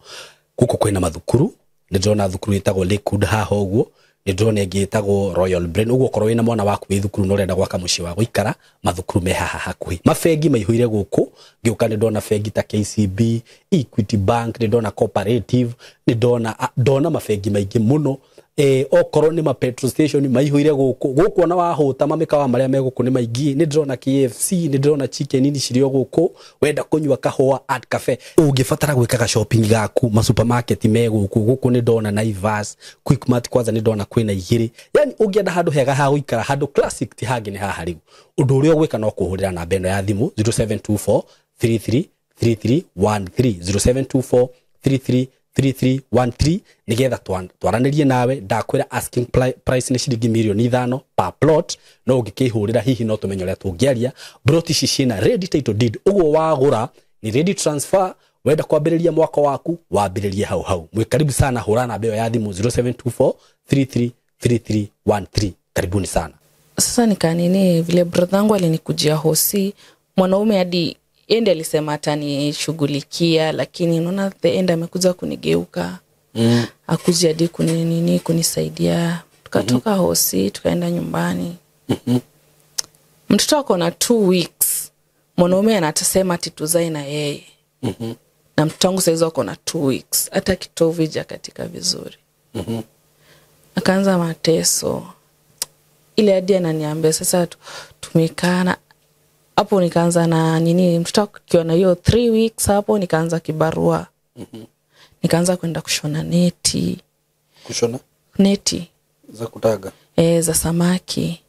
Gũkũ kwĩna mathukuru, nĩ ndĩrona thukuru ĩtagwo Lakewood haha ũguo, nĩ ndĩrona ĩngĩ ĩtagwo Royal Brain. Ũguo okorwo wĩna mwana waku wĩ thukuru na ũrenda gwaka mũciĩ wa gũikara, mathukuru me haha hakuhĩ. Mabengi maihũire gũkũ, ngĩũka nĩ ndona bengi ta KCB, Equity Bank, nĩ ndona Cooperative, nĩ ndona mabengi maingĩ mũno. Okorwo nĩ ma petrol station maihũire gũkũ. Gũkũ ona wahũta mamĩkawa marĩa me gũkũ nĩ maingĩ, nĩ ndĩrona KFC, nĩ ndĩrona chicken ini cirĩ o gũkũ. Wenda kũnyua kahũa Art Cafe, ũngĩbatara gwĩkaga shopping gaku ma supermarket me gũkũ. Gũkũ nĩ ndona Naivas, Quickmart kwanza nĩ ndona kwĩna igĩrĩ. Yani ũngĩenda handũ hega ha gũikara, handũ classic ti hangĩ nĩ haha rĩu. Ũndũ ũrĩa ũgwĩka no kũhũrĩra namba ĩno ya thimũ 0724 33 3313 0724 33 3313 nigetha twaranĩrie nawe. Ndakwĩra asking price nĩ ciringi milioni 5 per plot, no ũngĩkĩhũrĩra hihi no tũmenye ũrĩa tũngĩaria. Broti ici ciĩna ready title deed, ũguo wagũra ni ready transfer. Wenda kwambĩrĩria mwaka waku wambĩrĩrie hau hau. Mwĩ karibu sana, hũra namba ĩyo ya thimũ 0724 33 3313. Karibuni sana. Sasa nikanini vile brother yangu alinikujia hosi, mwanaume hadi yeye alisema atanishughulikia, lakini unaona the end amekuja kunigeuka. Akuja hadi kuninini kunisaidia. Tukatoka hosi tukaenda nyumbani. Mtoto ako na 2 weeks. Mwanaume anatasema ati tuzae na yeye. Na mtoto wangu saizi ako na 2 weeks. Hata kitovu hajakatika vizuri. Akaanza mateso. Ile hadi ananiambia sasa tumekana hapo, nikaanza na nini, mtoto akiwa na hiyo 3 weeks hapo nikaanza kibarua. Nikaanza kwenda kushona neti. Kushona? Neti za kutaga? Za samaki.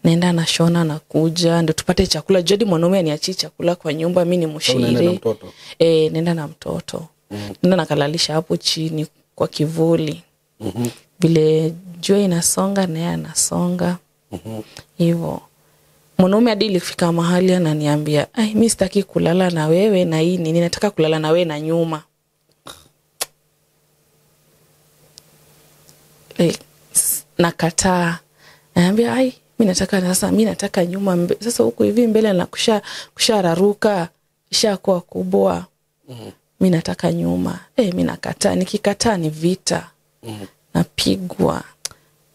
Naenda nashona na kuja ndio tupate chakula. Jadi mwanaume aniachie chakula kwa nyumba, mimi ni mshiri. Nenda na mtoto. Nenda nakalalisha hapo chini kwa kivuli. Vile jua inasonga na yeye anasonga. Hivyo. Mwanaume hadi ilifika mahali ananiambia, "Ai, mimi sitaki kulala na wewe na hii nini, nataka kulala na wewe na nyuma." Nakataa. Ananiambia, "Ai, mimi nataka sasa, mimi nataka nyuma. Sasa huku hivi mbele na kushararuka, ishakuwa kubwa. Mimi nataka nyuma." Mimi nakataa. Nikikataa ni vita. Napigwa.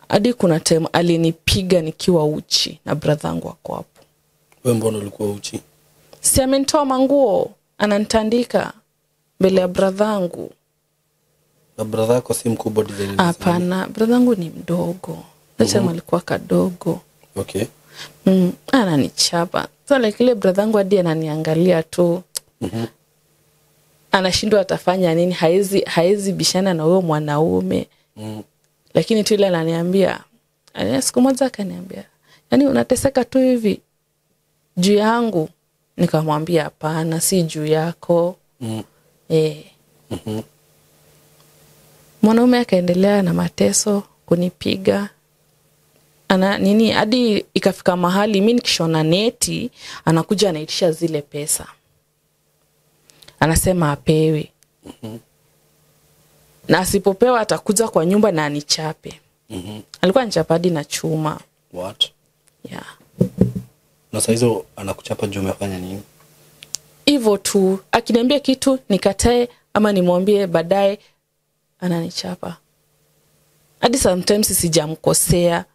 Hadi kuna time alinipiga nikiwa uchi na brother yangu ako hapo. Wewe mbona ulikuwa uchi? Si amenitoa manguo, ananitandika mbele ya brother yangu. Na brother yako si mkubwa design? Hapana, brother yangu ni mdogo. That time alikuwa kadogo. Okay. Ananichapa. Sasa like ile brother yangu hadi ananiangalia tu. Anashindwa atafanya nini, haezi bishana na huyo mwanaume. Lakini tu ile ananiambia, siku moja akaniambia, "Yaani unateseka tu hivi juu yangu." Nikamwambia hapana, si juu yako. Mwanaume akaendelea na mateso kunipiga. Ana nini hadi ikafika mahali mimi nikishona neti anakuja anaitisha zile pesa. Anasema apewe. Na asipopewa atakuja kwa nyumba na anichape. Alikuwa anichapa hadi na chuma. What? Yeah. Na saa hizo anakuchapa juu umefanya nini? Hivyo tu, akiniambia kitu nikatae ama nimwambie baadaye ananichapa. Hadi sometimes sijamkosea.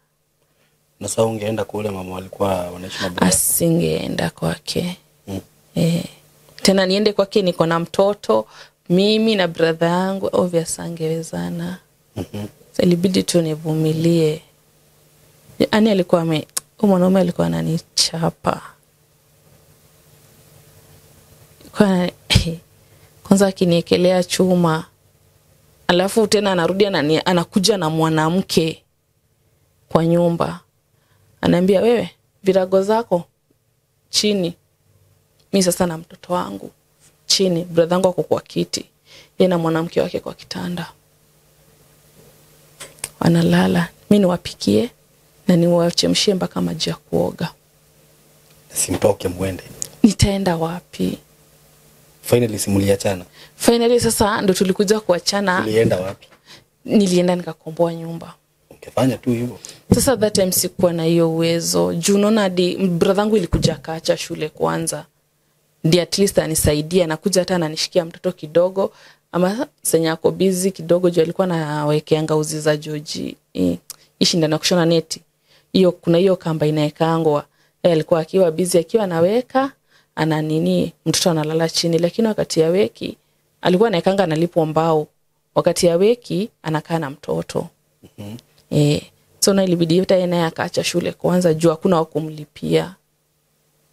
Na sasa ungeenda kwa ule mama alikuwa wanaishi na baba? Asingeenda kwake. Tena niende kwake niko na mtoto, mimi na brother yangu, obvious angewezana. Sasa ilibidi tu nivumilie. Yaani alikuwa mwanaume alikuwa ananichapa. Kwa kwanza akiniekelea chuma. Alafu tena anarudi anakuja na mwanamke kwa nyumba. Ananiambia wewe virago zako chini. Mimi sasa na mtoto wangu chini, brother yangu ako kwa kiti. Yeye na mwanamke wake kwa kitanda. Wanalala. Mimi niwapikie na niwachemshie mpaka maji ya kuoga. Simtoke muende. Nitaenda wapi? Finally simuliachana. Finally sasa ndo tulikuja kuachana. Ulienda wapi? Nilienda nikakomboa nyumba. Ungefanya tu hivyo. Sasa that time sikuwa na hiyo uwezo. Juu unaona hadi brother yangu ilikuja akaacha shule kwanza. Ndiye at least anisaidia, nakuja hata ananishikia mtoto kidogo ama senya ako busy kidogo juu alikuwa anawekeanga uzi za George. Ishinda na kushona neti. Hiyo kuna hiyo kamba inaekangwa. Yeye alikuwa akiwa busy akiwa anaweka ana nini mtoto analala chini, lakini wakati ya weki alikuwa anaekanga analipwa mbao. Wakati ya weki anakaa na mtoto. So na ilibidi hata yeye naye akaacha shule kwanza juu hakuna wa kumlipia.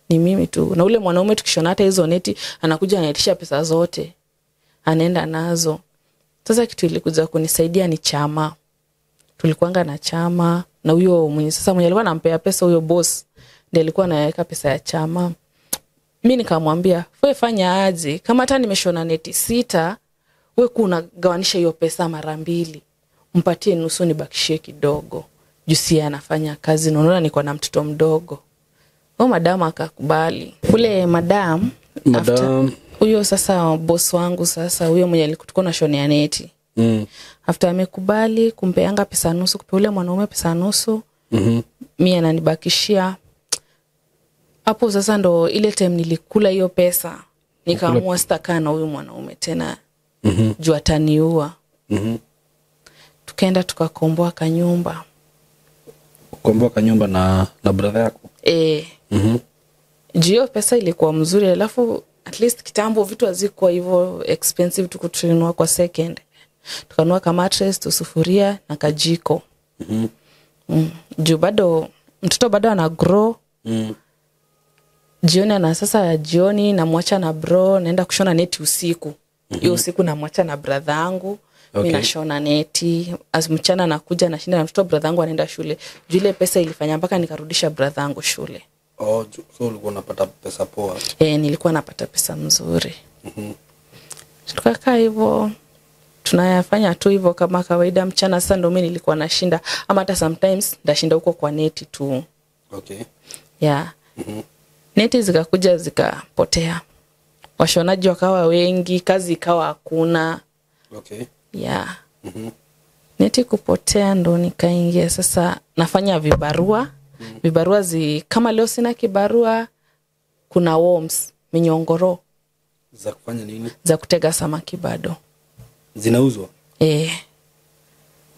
Ni mimi tu. Na ule mwanaume tukishona hata hizo neti anakuja anaitisha pesa zote. Anaenda nazo. Sasa kitu ilikuja kunisaidia ni chama. Tulikuanga na chama na huyo mwenye sasa mwenye alikuwa anampea pesa huyo boss ndiye alikuwa anaweka pesa ya chama. Mimi nikamwambia, "Wewe fanya aje? Kama hata nimeshona neti 6, wewe kuna gawanisha hiyo pesa mara 2. Mpatie nusu nibakishie kidogo." Juu si anafanya kazi na unaona niko na mtoto mdogo. Huyo madam akakubali. Ule madam huyo sasa boss wangu sasa huyo mwenye alikuwa na shonea neti. After amekubali kumpeanga pesa nusu, kupea ule mwanaume pesa nusu. Mimi ananibakishia. Hapo sasa ndo ile time nilikula hiyo pesa. Nikaamua sitakaa na huyu mwanaume tena. Juu ataniua. Tukaenda tukakomboa kanyumba. Kukomboa kanyumba na brother yako? Juu hiyo pesa ilikuwa mzuri, alafu at least kitambo vitu hazikuwa hivyo expensive, tukutununua kwa second. Tukanunua kama mattress, tusufuria na kajiko. Juu bado mtoto bado ana grow. Jioni na sasa jioni namwacha na bro, naenda kushona neti usiku. Hiyo usiku namwacha na brother yangu. Mimi nashona neti, as mchana nakuja nashinda na mtoto, brother yangu anaenda shule. Juu ile pesa ilifanya mpaka nikarudisha brother yangu shule. Oh, so ulikuwa unapata pesa poa? Nilikuwa napata pesa mzuri. Tukakaa hivyo, tunayafanya tu hivyo kama kawaida mchana. Sasa ndio mimi nilikuwa nashinda, ama hata sometimes ndashinda huko kwa neti tu. Yeah. Neti zikakuja zikapotea. Washonaji wakawa wengi, kazi ikawa hakuna. Yeah. Neti kupotea ndo nikaingia sasa nafanya vibarua. Vibarua kama leo sina kibarua kuna worms, minyongoro. Za kufanya nini? Za kutega samaki bado. Zinauzwa?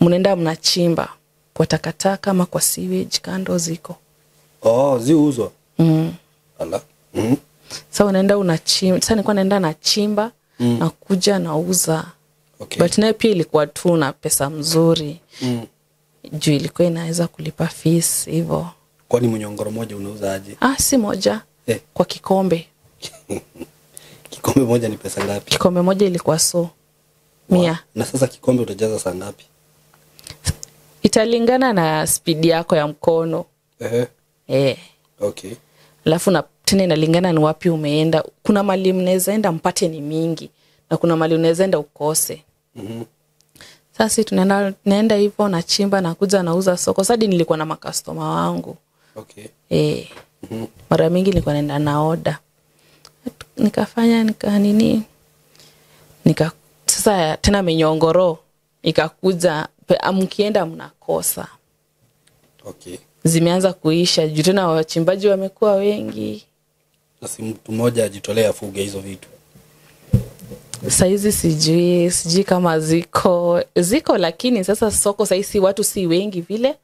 Mnaenda mnachimba kwa takataka ama kwa sewage kando ziko. Oh, ziuzwa? Ala. Sasa unaenda unachimba. Sasa nilikuwa naenda nachimba na kuja nauza. But nayo pia ilikuwa tu na pesa mzuri. Juu ilikuwa inaweza kulipa fees hivyo. Kwani mnyongoro moja unauza aje? Si moja. Kwa kikombe. Kikombe moja ni pesa ngapi? Kikombe moja ilikuwa so 100. Na sasa kikombe utajaza saa ngapi? Italingana na speed yako ya mkono. Alafu Tena inalingana ni wapi umeenda. Kuna mali mnaweza enda mpate ni mingi na kuna mali unaweza enda ukose. Sasa tunaenda hivyo nachimba nakuja nauza soko. Sasa nilikuwa na makastoma wangu. Okay. Mara mingi nilikuwa naenda na order. Nikafanya nika nini? Nika sasa tena minyongoro ikakuja, mkienda mnakosa. Okay. Zimeanza kuisha juu tena wachimbaji wamekuwa wengi. Na si mtu mmoja ajitolea afuge hizo vitu. Saizi sijui kama ziko lakini sasa soko saizi watu si wengi vile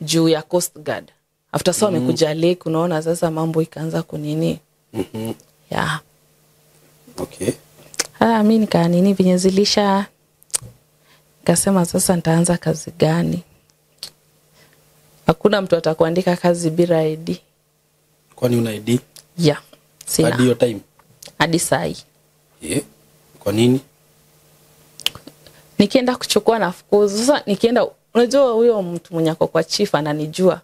juu ya Coast Guard. After so wamekuja lake, unaona sasa mambo ikaanza kunini. Yeah. Okay. Mimi nika nini vinyezilisha, nikasema sasa nitaanza kazi gani? Hakuna mtu atakuandika kazi bila ID. Kwani una ID? Yeah. Sina. Hadi hiyo time? Hadi sai. Yeah. Kwa nini? Nikienda kuchukua nafukuzwa. Sasa nikienda, unajua huyo mtu mwenye ako kwa chief ananijua.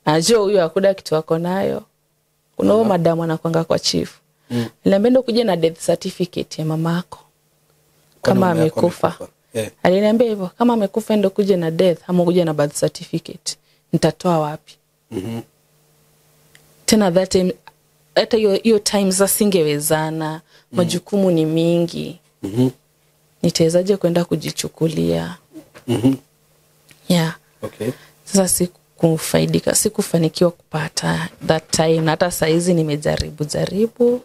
Anajua huyo hakuna kitu ako nayo. Kuna huyo madamu anakuanga kwa chief. Aliniambia ndio kuja na death certificate ya mamako. Kama amekufa. Aliniambia hivyo, kama amekufa ndio kuja na death ama kuja na birth certificate. Nitatoa wapi? Tena that time, hata hiyo time sasa singewezana, majukumu ni mingi. Nitawezaje kwenda kujichukulia? Yeah. Okay. Sasa sikufaidika, sikufanikiwa kupata that time, na hata saizi nimejaribu jaribu.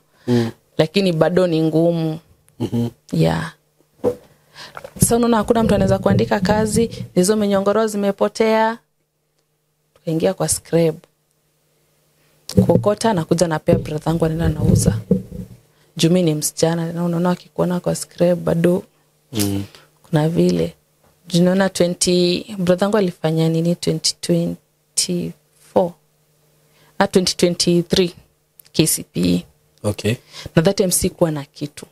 Lakini bado ni ngumu. Yeah. Sasa unaona hakuna mtu anaweza kuandika kazi, hizo minyongoro zimepotea. Tukaingia kwa scrap. Kuokota na kuja na pea brother yangu anaenda nauza. Juu mimi ni msichana na unaona akikuona kwa scrap bado kuna vile. Unaona 20 brother yangu alifanya nini 2024 2023 KCPE. Okay. Na that time sikuwa na kitu.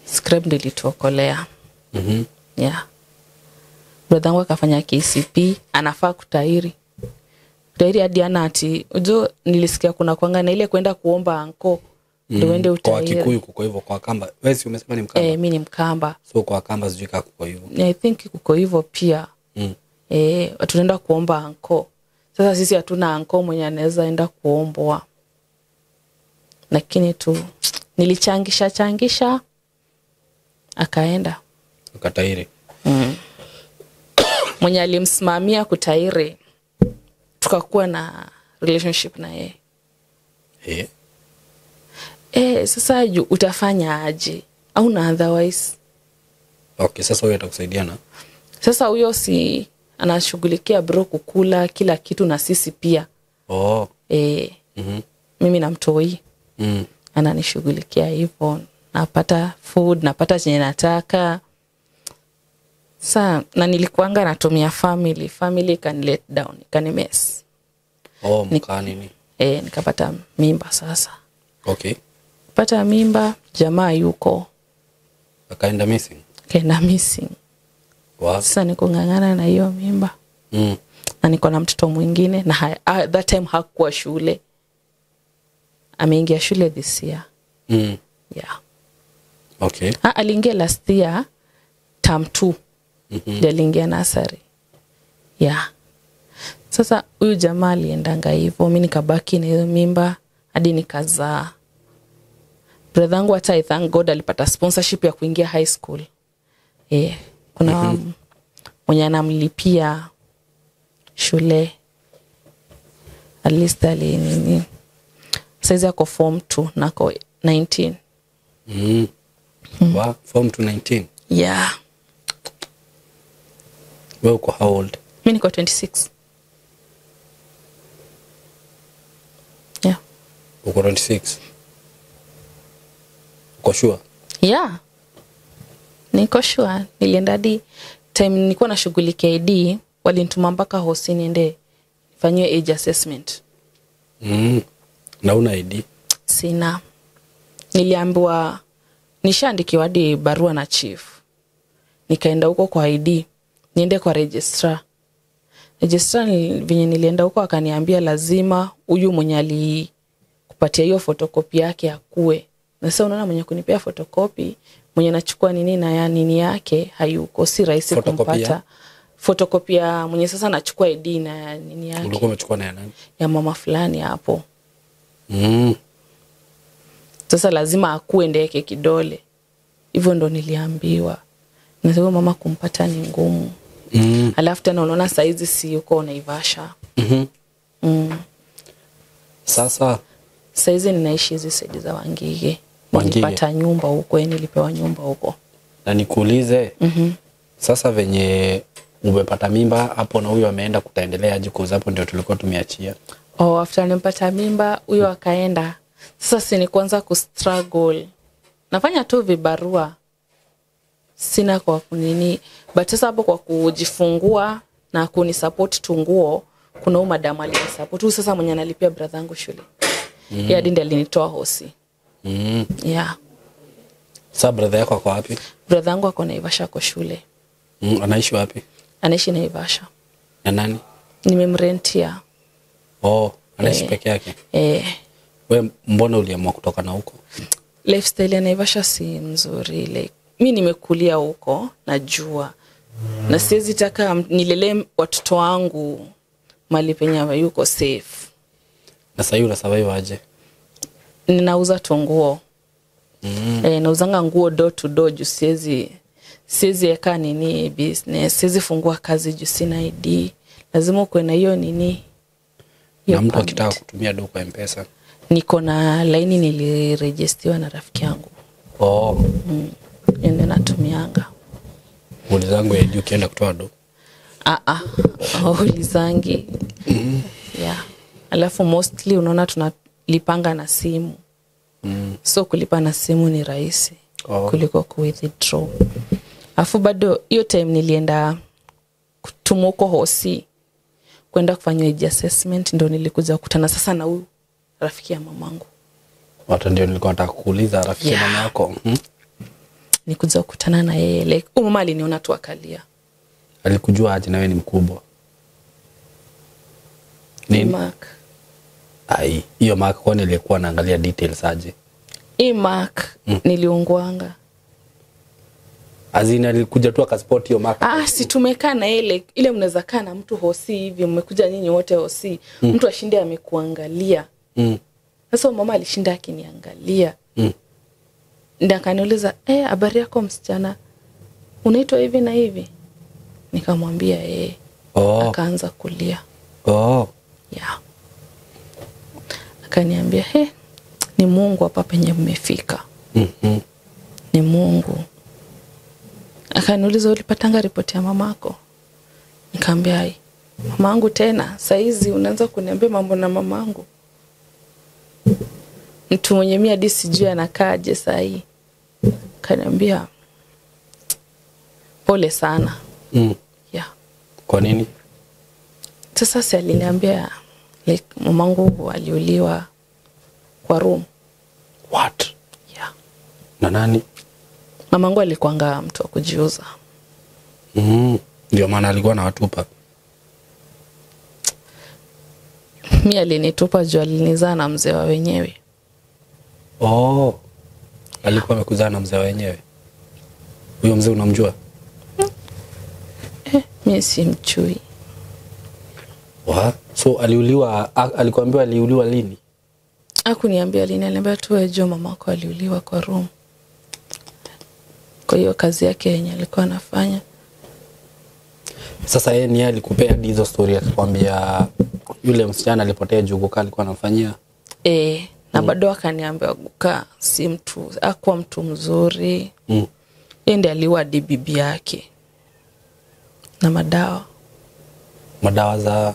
Scrap ndio ilituokolea. Yeah. Brother yangu akafanya KCPE, anafaa kutairi. Kutairi hadi ana ati, unajua nilisikia kuna kwanga na ile kwenda kuomba anko ndio uende utairi. Kwa Kikuyu kuko hivyo, kwa Kamba. Wewe si umesema ni Mkamba? Mimi ni Mkamba. So kwa Kamba sijui kama kuko hivyo. I think kuko hivyo pia. Tunaenda kuomba anko. Sasa sisi hatuna anko mwenye anaweza enda kuombwa. Lakini tu nilichangisha changisha akaenda akatairi. Mwenye alimsimamia kutairi tukakuwa na relationship na yeye. Sasa utafanya aje? Au na otherwise? Okay, sasa huyo atakusaidia na? Sasa huyo si anashughulikia bro kukula kila kitu na sisi pia. Oh. Mimi na mtoi. Ananishughulikia hivyo. Napata food, napata chenye nataka. Sa na nilikuanga natumia family, family can let down, can mess. Oh, mka nini? Nikapata mimba sasa. Okay. Pata mimba, jamaa yuko. Akaenda missing. Akaenda missing. Wow. Sasa nikungangana na hiyo mimba. Na niko na mtoto mwingine na that time hakuwa shule. Ameingia shule this year. Yeah. Okay. Aliingia last year term 2. Aliingia nursery. Yeah. Sasa huyu jamaa aliendanga hivyo, mimi nikabaki na hiyo mimba hadi nikazaa. Brother yangu hata I thank God alipata sponsorship ya kuingia high school. Kuna mwenye anamlipia shule. At least ali nini. Saizi ako form 2 na ako 19. Wow, form 2 19. Yeah. Wewe uko how old? Mimi niko 26. Yeah. Uko 26. Uko sure? Yeah. Niko sure. Nilienda hadi time nilikuwa nashughulikia ID, walinituma mpaka hosi niende nifanyiwe age assessment. Na una ID? Sina. Niliambiwa nishaandikiwa hadi barua na chief. Nikaenda huko kwa ID, niende kwa registrar. Registrar venye nilienda huko akaniambia lazima huyu mwenye alikupatia hiyo photocopy yake akue. Na sasa unaona mwenye kunipea photocopy, mwenye nachukua nini na ya nini yake hayuko, si rahisi kumpata. Photocopy ya mwenye sasa nachukua ID na nini yake. Ulikuwa umechukua na ya nani? Ya mama fulani hapo. Sasa lazima akue ndeke kidole. Hivyo ndo niliambiwa. Na sababu mama kumpata ni ngumu. Alafu tena unaona saizi si yuko Naivasha. Sasa saizi ninaishi hizi side za Wangige. Nilipata nyumba huko, nilipewa nyumba huko. Na nikuulize, sasa venye umepata mimba hapo na huyo ameenda, kutaendelea aje? Kwa hapo ndio tulikuwa tumeachia. Oh, after nilipata mimba huyo akaenda. Sasa si ni kuanza kustruggle. Nafanya tu vibarua. Sina kwa kunini, but sasa hapo kwa kujifungua na kunisupport tunguo, kuna huyu madam alinisupport. Huyu sasa mwenye analipia brother yangu shule. Yeye hadi ndiye alinitoa hosi. Yeah. Sasa brother yako ako wapi? Brother yangu ako Naivasha kwa shule. Anaishi wapi? Anaishi Naivasha. Na nani? Nimemrentia. Oh, anaishi peke yake? Wewe mbona uliamua kutoka na huko? Lifestyle ya Naivasha si mzuri, like mimi nimekulia huko, najua. Na siwezi taka nilelee watoto wangu mali penye yuko safe. Na sasa una survive aje? Ninauza tu nguo. Nauzanga nguo door to door juu siwezi eka nini business, siwezi fungua kazi juu sina ID. Lazima uwe na hiyo nini. Na mtu akitaka kutumia do kwa M-Pesa? Niko na laini niliregistiwa na rafiki yangu. Oh. Ndio natumianga. Ulizangu ya ukienda kutoa do? Ulizangi. Yeah. Alafu mostly unaona tunalipanga na simu. So kulipa na simu ni rahisi kuliko ku withdraw. Alafu bado hiyo time nilienda kutumwa hosi kwenda kufanya age assessment, ndio nilikuja kukutana sasa na huyu rafiki ya mamangu. Watu ndio nilikuwa nataka kuuliza rafiki ya mama yako. Nikuja kukutana na yeye, like huyu mama aliniona tu akalia. Alikujua aje na wewe ni mkubwa? Nini? Mark. Ai, hiyo mark kwani nilikuwa naangalia details aje? Hii mark niliungwanga. Azina alikuja tu akaspot hiyo mark. Si tumekaa na ile ile mnaweza kaa na mtu hosi hivi, mmekuja nyinyi wote hosi, mtu ashinde amekuangalia. Sasa mama alishinda akiniangalia. Ndio akaniuliza, habari yako msichana? Unaitwa hivi na hivi? Nikamwambia Akaanza kulia. Yeah. Akaniambia, ni Mungu hapa penye mmefika. Ni Mungu. Akaniuliza, ulipatanga ripoti ya mamako? Nikamwambia, ai, mamangu tena saizi unaanza kuniambia mambo na mamangu? Mtu mwenye mimi hadi sijui anakaaje sahi. Akaniambia, pole sana. Yeah. Kwa nini? Sasa si aliniambia like mamangu aliuliwa kwa room. What? Yeah. Na nani? Mamangu alikuanga mtu wa kujiuza. Ndio maana alikuwa anawatupa. Mimi alinitupa juu alinizaa na mzee wa wenyewe. Oh. Alikuwa amekuzaa na mzee wa wenyewe. Huyo mzee unamjua? Mimi simjui. Wa? So aliuliwa, alikuambiwa aliuliwa lini? Hakuniambia lini, aliniambia tu wewe mamako aliuliwa kwa room. Kwa hiyo kazi yake yenye alikuwa anafanya. Sasa yeye ni alikupea hizo story akikwambia yule msichana alipotea juu Guka alikuwa anamfanyia? Na bado akaniambia Guka si mtu, hakuwa mtu mzuri. Yeye ndiye aliua bibi yake na madawa. Madawa za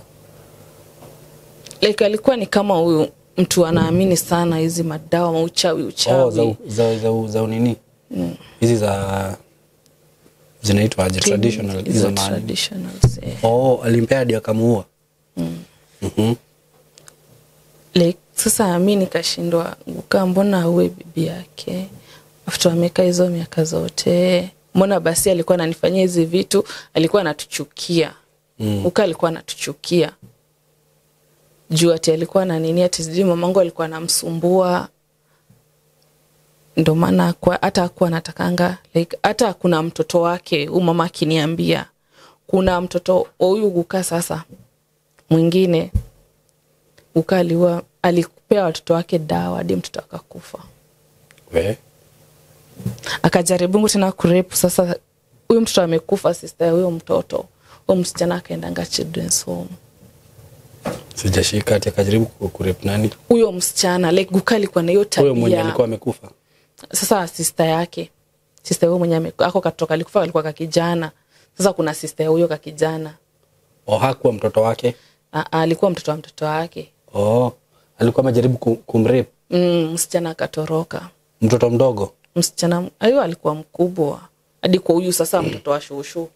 like alikuwa ni kama huyu mtu anaamini sana hizi madawa, uchawi uchawi. Oh, za nini? Hizi za zinaitwa aje, traditional hizo traditionals. Oh, alimpea hadi akamuua. Like sasa mimi nikashindwa, Guka mbona auwe bibi yake? After amekaa hizo miaka zote, mbona basi alikuwa ananifanyia hizi vitu, alikuwa anatuchukia. Uka alikuwa anatuchukia juu ati alikuwa na nini, ati sijui mamangu alikuwa anamsumbua, ndo maana hata hakuwa anatakanga like, hata kuna mtoto wake huyu mama akiniambia kuna mtoto huyu guka sasa mwingine guka alikupea watoto wake dawa hadi mtoto akakufa. We akajaribu tena kurepu sasa huyu mtoto amekufa, sister huyo mtoto, huyo msichana akaendanga children's home. Sijashika ati akajaribu kurep nani? Huyo msichana like guka alikuwa na hiyo tabia. Huyo mwenye alikuwa amekufa. Sasa sister yake, sister huyo mwenye ako katoka alikufa alikuwa kakijana. Sasa kuna sister huyo kakijana. Oh, hakuwa mtoto wake? Alikuwa mtoto wa mtoto wake. Oh, alikuwa amejaribu kumrape. Msichana akatoroka. Mtoto mdogo? Msichana ayo alikuwa mkubwa. Hadi kwa huyu sasa mtoto wa shushu.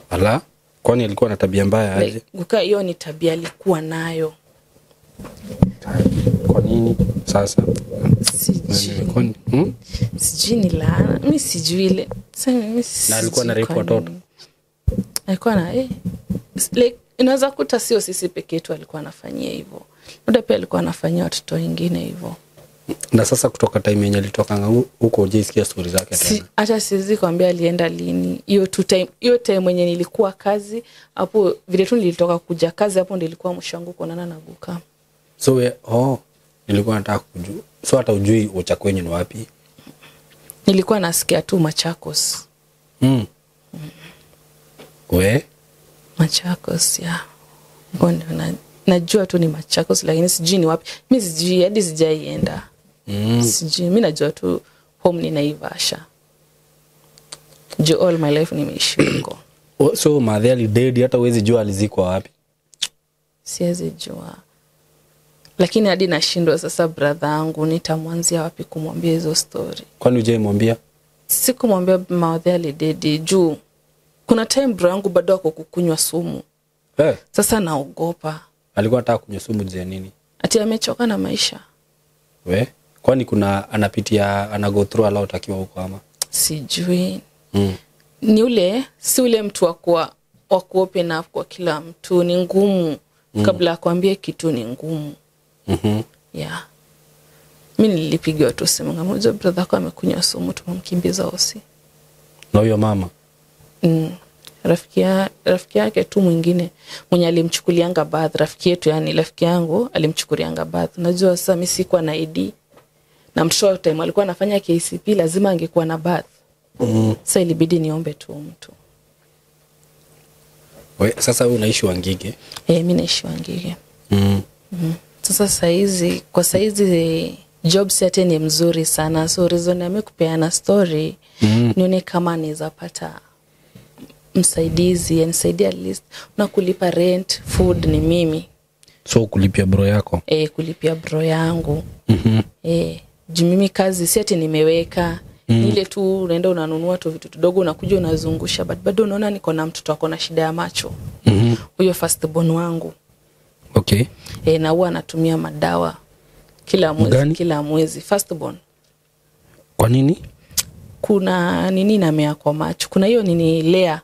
Ala, kwani alikuwa na tabia mbaya aje? Guka hiyo ni tabia alikuwa nayo. Kwa nini sasa? Sijui. Sijui ni laana. Mimi sijui ile. Na alikuwa na rape watoto. Alikuwa na like inaweza kuta sio sisi peke yetu alikuwa anafanyia hivyo. Labda pia alikuwa anafanyia watoto wengine hivyo. Na sasa kutoka time yenye alitoka huko hujaisikia story zake tena? Hata siwezi kuambia alienda lini. Hiyo tu time, hiyo time mwenye nilikuwa kazi, hapo vile tu nilitoka kuja kazi hapo ndio ilikuwa mwisho wangu kuonana na guka. So nilikuwa nataka kujua. So hata ujui ucha kwenyu ni wapi? Nilikuwa nasikia tu Machakos. We? Machakos, ya. Yeah. Najua tu ni Machakos lakini sijui ni wapi. Mimi sijui hadi sijaienda. Sijui, mimi najua tu home ni Naivasha. Juu all my life nimeishi huko. So madhe alidedi hata huwezi jua alizikwa wapi? Siwezi jua. Lakini hadi nashindwa sasa brother yangu nitamwanzia wapi kumwambia hizo story. Kwani hujaimwambia? Sikumwambia madhe alidedi juu kuna time bro yangu bado ako kukunywa sumu. Sasa naogopa. Alikuwa anataka kunywa sumu juu ya nini? Ati amechoka na maisha. We? Kwani kuna anapitia ana go through a lot akiwa huko ama? Sijui. Ni ule, si ule mtu wa ku open up kwa kila mtu, ni ngumu. Kabla akwambie kitu ni ngumu. Yeah. Mimi nilipigiwa tu simu ngamwambia brother yako amekunywa sumu tumemkimbiza hosi. Na huyo mama? Rafiki yake tu mwingine mwenye alimchukulianga bath, rafiki yetu yani rafiki yangu alimchukulianga bath. Unajua sasa mimi sikuwa na ID na mtoto time alikuwa anafanya KCP lazima angekuwa na bath. Sasa ilibidi niombe tu mtu. We, sasa wewe unaishi Wangige? Mimi naishi Wangige. Sasa saizi kwa saizi job set ni mzuri sana, so reason ya mimi kupeana story nione kama naweza pata msaidizi anisaidia at least na kulipa rent, food ni mimi. So kulipia bro yako? Kulipia bro yangu. Juu mimi kazi si ati nimeweka. Ile tu unaenda unanunua tu vitu tudogo unakuja unazungusha, but bado unaona niko na mtoto ako na shida ya macho. Huyo first born wangu. Okay. Na huwa anatumia madawa kila mwezi. Mgani? Kila mwezi first born. Kwa nini? Kuna nini inamea kwa macho? Kuna hiyo nini layer.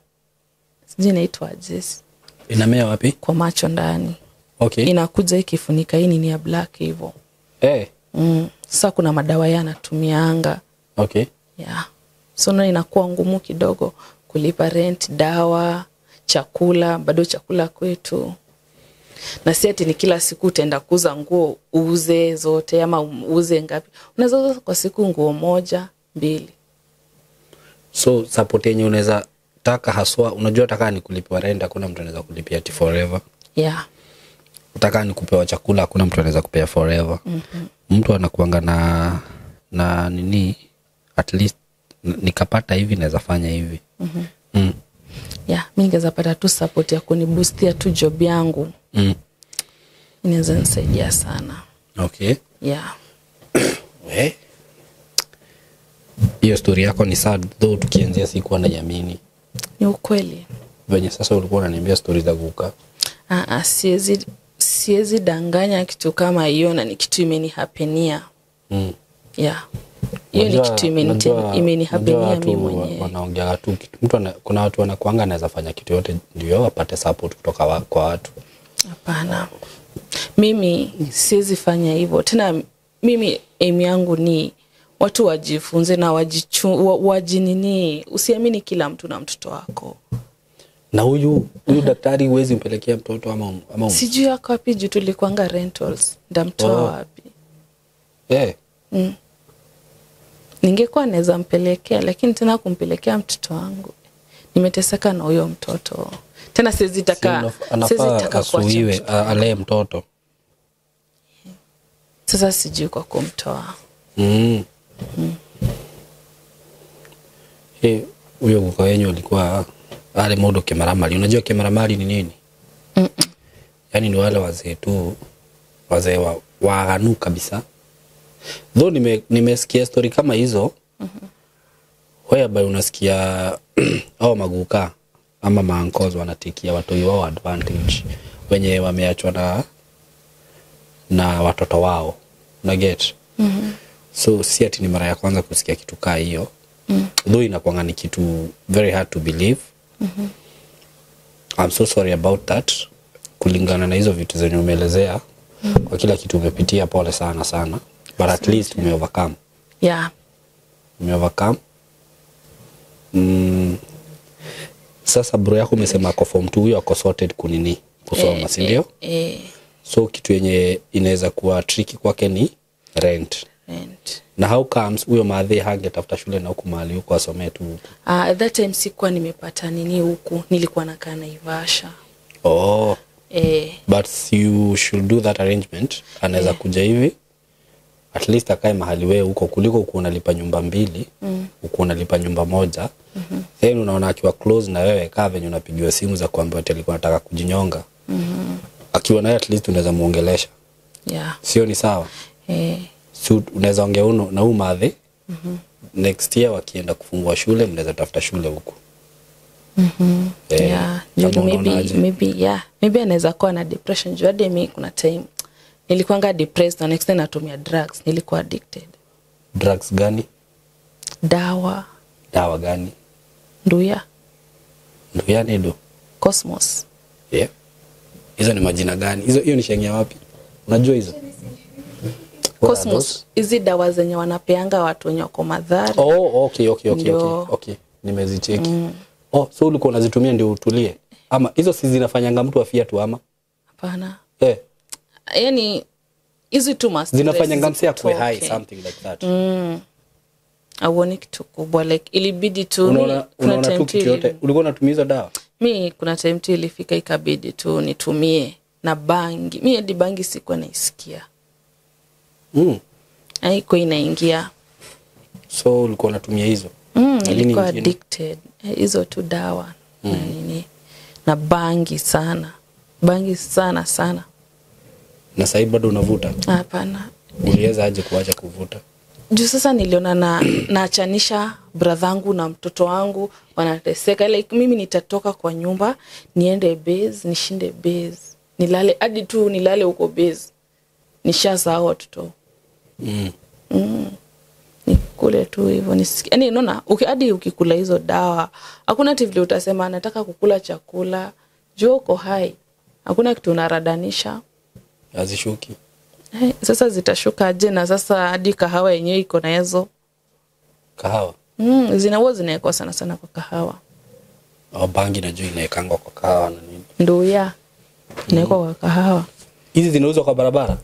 Sijui inaitwa aje. Inamea wapi? Kwa macho ndani. Okay. Inakuja ikifunika hii nini ya black hivyo. Sasa kuna madawa yanatumianga. Okay. Yeah. So na inakuwa ngumu kidogo kulipa rent, dawa, chakula, bado chakula kwetu. Na si ati ni kila siku utaenda kuuza nguo uuze zote ama uuze ngapi. Unaweza uza kwa siku nguo 1, 2. So support yenye unaweza taka haswa, unajua taka ni kulipiwa rent, hakuna mtu anaweza kulipia ati forever. Yeah. Utaka ni kupewa chakula, hakuna mtu anaweza kupea forever. Mtu anakuanga na nini, at least nikapata hivi naweza fanya hivi. Yeah, mimi ningeweza pata tu support ya kuniboostia tu job yangu. Inaweza nisaidia sana. Okay. Yeah. We. Hiyo story yako ni sad though, tukianzia sikuwa naiamini. Ni ukweli. Venye sasa ulikuwa unaniambia story za guka. Siwezi danganya kitu kama hiyo na ni kitu imenihappenia. Yeah. Hiyo ni kitu imenihapenia mimi mwenyewe. Wanaongea tu mtu kuna watu wanakuanga anaweza fanya kitu yote ndio apate support kutoka kwa watu. Hapana. Mimi siwezi fanya hivyo. Tena mimi aim yangu ni watu wajifunze na wajinini. Usiamini kila mtu na mtoto wako. Na huyu daktari huwezi mpelekea mtoto ama sijui yako wapi juu tulikuanga rentals. Ndamtoa wapi? Eh. Ningekuwa naweza mpelekea, lakini tena kumpelekea mtoto wangu. Nimeteseka na huyo mtoto. Tena siwezi taka asuiwe alee mtoto. Sasa sijui kwa kumtoa. Huyo kuka wenyu alikuwa ale modo kimaramali. Unajua kimaramali ni nini? Yaani ni wale wazee tu, wazee waaganu kabisa. Though nimesikia story kama hizo. Whereby unasikia au maguka ama maankos wanatikia watoi wao advantage wenye wameachwa na watoto wao. Una get? So si ati ni mara ya kwanza kusikia kitu kaa hiyo. Though inakuanga ni kitu very hard to believe. I'm so sorry about that. Kulingana na hizo vitu zenye umeelezea, kwa kila kitu umepitia, pole sana sana. But at least ume overcome. Yeah. Ume overcome. Sasa bro yako umesema ako form 2, huyo ako sorted kunini kusoma, si ndio? So kitu yenye inaweza kuwa tricky kwake ni rent. Na how comes huyo madhe hangetafuta shule na huku mahali huko asomee tu huku? At that time sikuwa nimepata nini huku, nilikuwa nakaa Naivasha. Oh. But you should do that arrangement. Anaweza kuja hivi at least akae mahali wewe huko kuliko uko unalipa nyumba mbili, uko unalipa nyumba moja. Then unaona akiwa close na wewe kaa venye unapigiwa simu za kuambiwa ati alikuwa anataka kujinyonga. Akiwa naye at least unaweza muongelesha. Yeah. Sio ni sawa? So unaweza ongea uno na huyu madhe. Next year wakienda kufungua shule mnaweza tafuta shule huko. Yeah. Maybe yeah. Maybe anaweza kuwa na depression. Juu hadi mimi kuna time nilikuwa depressed na next time natumia drugs, nilikuwa addicted. Drugs gani? Dawa. Dawa gani? Nduya. Nduya ni do? Cosmos. Yeah. Hizo ni majina gani? Hizo hiyo ni shengia wapi? Unajua hizo? Cosmos. Hizi dawa zenye wanapeanga watu wenye wako madhara. Oh, okay. Nimezicheki. Oh, so ulikuwa unazitumia ndio utulie? Ama hizo si zinafanyanga mtu afia tu ama? Hapana. Yaani hizi tu must zinafanyanga msi akwe high, something like that. Auoni kitu kubwa, like ilibidi tu unaona tu kitu yote. Ulikuwa unatumia hizo dawa? Mi kuna time tu ilifika ikabidi tu nitumie na bangi. Mi hadi bangi sikuwa naisikia. Haikuwa inaingia. So ulikuwa unatumia hizo? Nilikuwa addicted. Hizo tu dawa na nini na bangi sana. Bangi sana sana. Na sasa bado unavuta? Hapana. Uliweza aje kuacha kuvuta? Juu sasa niliona na naachanisha brother na mtoto wangu wanateseka. Like mimi nitatoka kwa nyumba, niende base, nishinde base. Nilale hadi tu nilale huko base. Nishasahau watoto. Nikule tu hivyo nisikie. Yaani unaona hadi ukikula hizo dawa, hakuna vile utasema nataka kukula chakula. Juu uko hai. Hakuna kitu unaradanisha. Hazishuki. Sasa zitashuka aje na sasa hadi kahawa yenyewe iko na hizo? Kahawa? Zinakuwa zinaekwa sana sana kwa kahawa. Oh, bangi najua inaekangwa kwa kahawa na nini? Ndio inaekwa kwa kahawa. Hizi zinauzwa kwa barabara?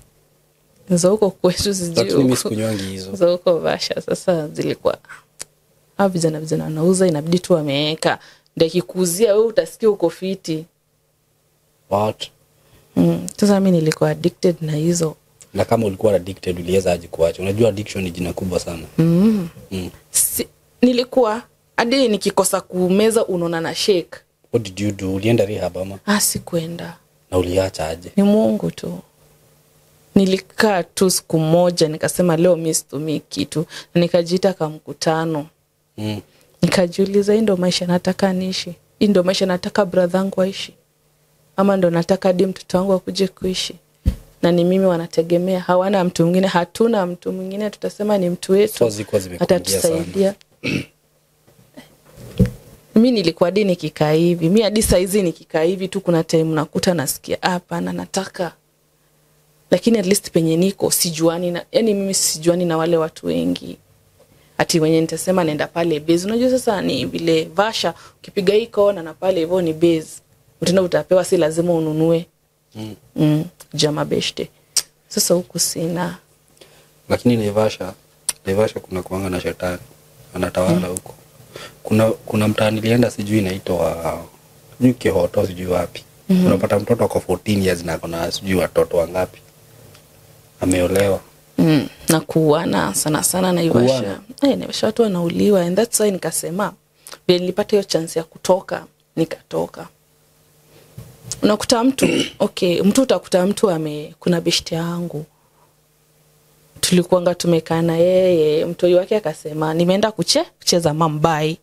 Za huko kwetu sijui. Lakini mimi sikunywangi hizo. Za huko Vasha sasa zilikuwa. Hao vijana wanauza, inabidi tu wameweka. Ndio ikikuuzia wewe utasikia uko fiti. What? Sasa mimi nilikuwa addicted na hizo. Na kama ulikuwa addicted uliweza aje kuacha? Unajua addiction ni jina kubwa sana. Nilikuwa hadi nikikosa kumeza unaona na shake. What did you do? Ulienda rehab ama? Sikuenda. Na uliacha aje? Ni Mungu tu. Nilikaa tu siku moja nikasema leo mimi situmii kitu. Nikajiita kwa mkutano. Nikajiuliza hii ndio maisha nataka niishi. Hii ndio maisha nataka brother wangu aishi. Ama ndo nataka hadi mtoto wangu akuje kuishi. Na ni mimi wanategemea, hawana mtu mwingine, hatuna mtu mwingine tutasema ni mtu wetu. So zilikuwa zimekuingia sana. Atatusaidia. Mi nilikuwa hadi nikikaa hivi, mi hadi saizi nikikaa hivi tu, kuna time nakuta nasikia hapana, nataka, lakini at least penye niko sijuani na, yani mimi sijuani na wale watu wengi ati wenye nitasema naenda pale base. Unajua sasa ni vile Vasha, ukipiga hii kona na pale hivyo ni base, utaenda utapewa, si lazima ununue. Jama beshte. Sasa huku sina. Lakini Naivasha kuna kuanga na shetani anatawala huko. Kuna mtaa nilienda, sijui inaitwa sijui Kihoto sijui wapi. Unapata mtoto ako 14 years na ako na sijui watoto wangapi. Ameolewa. Na kuuana sana sana Naivasha. Kuuana? Naivasha watu wanauliwa, and that's why nikasema vile nilipata hiyo chance ya kutoka, nikatoka. Unakuta mtu, okay, mtu utakuta mtu ame, kuna beshte yangu tulikuanga tumekaa na yeye, mtoi wake akasema nimeenda kucheza mambai.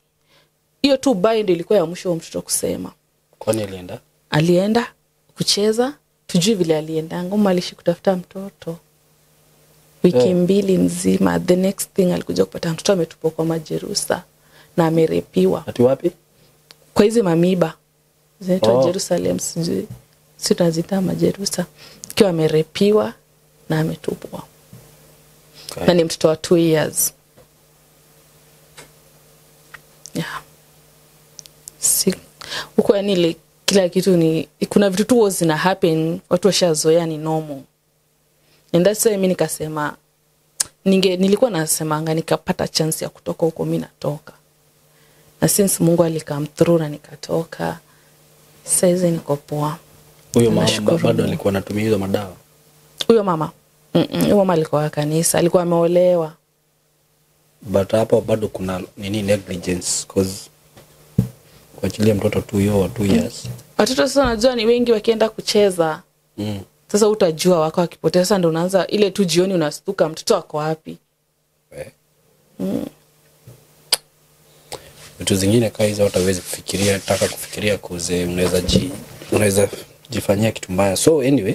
Hiyo tu bai ndio ilikuwa ya mwisho wa mtoto kusema. Kwani alienda? Alienda kucheza, tujui vile alienda, ngoma alishi kutafuta mtoto wiki mbili nzima. The next thing alikuja kupata mtoto ametupwa kwa majerusa na amerepiwa. Ati wapi? Kwa hizi mamiba zinaitwa Jerusalem, sijui si tunaziita majerusa, ikiwa amerepiwa na ametupwa. Okay. Na ni mtoto wa 2 years. Yeah. Si huko yani ile kila kitu ni, kuna vitu tu zina happen, watu washazoea ni normal. And that's why mimi nikasema nilikuwa nasemanga nikapata chance ya kutoka huko mimi natoka. Na since Mungu alikam through na nikatoka, saizi niko poa. Huyo mama bado alikuwa anatumia hizo madawa? Huyo mama. Huyo mama alikuwa kanisa, alikuwa ameolewa. But hapo bado kuna nini negligence, cause kuachilia mtoto 2 years. Watoto sasa unajua ni wengi wakienda kucheza. Sasa utajua wako wakipotea, sasa ndio unaanza ile tu jioni unastuka mtoto wako wapi. Vitu zingine kama hizo hata huwezi kufikiria, taka kufikiria cause unaweza jifanyia kitu mbaya. So anyway,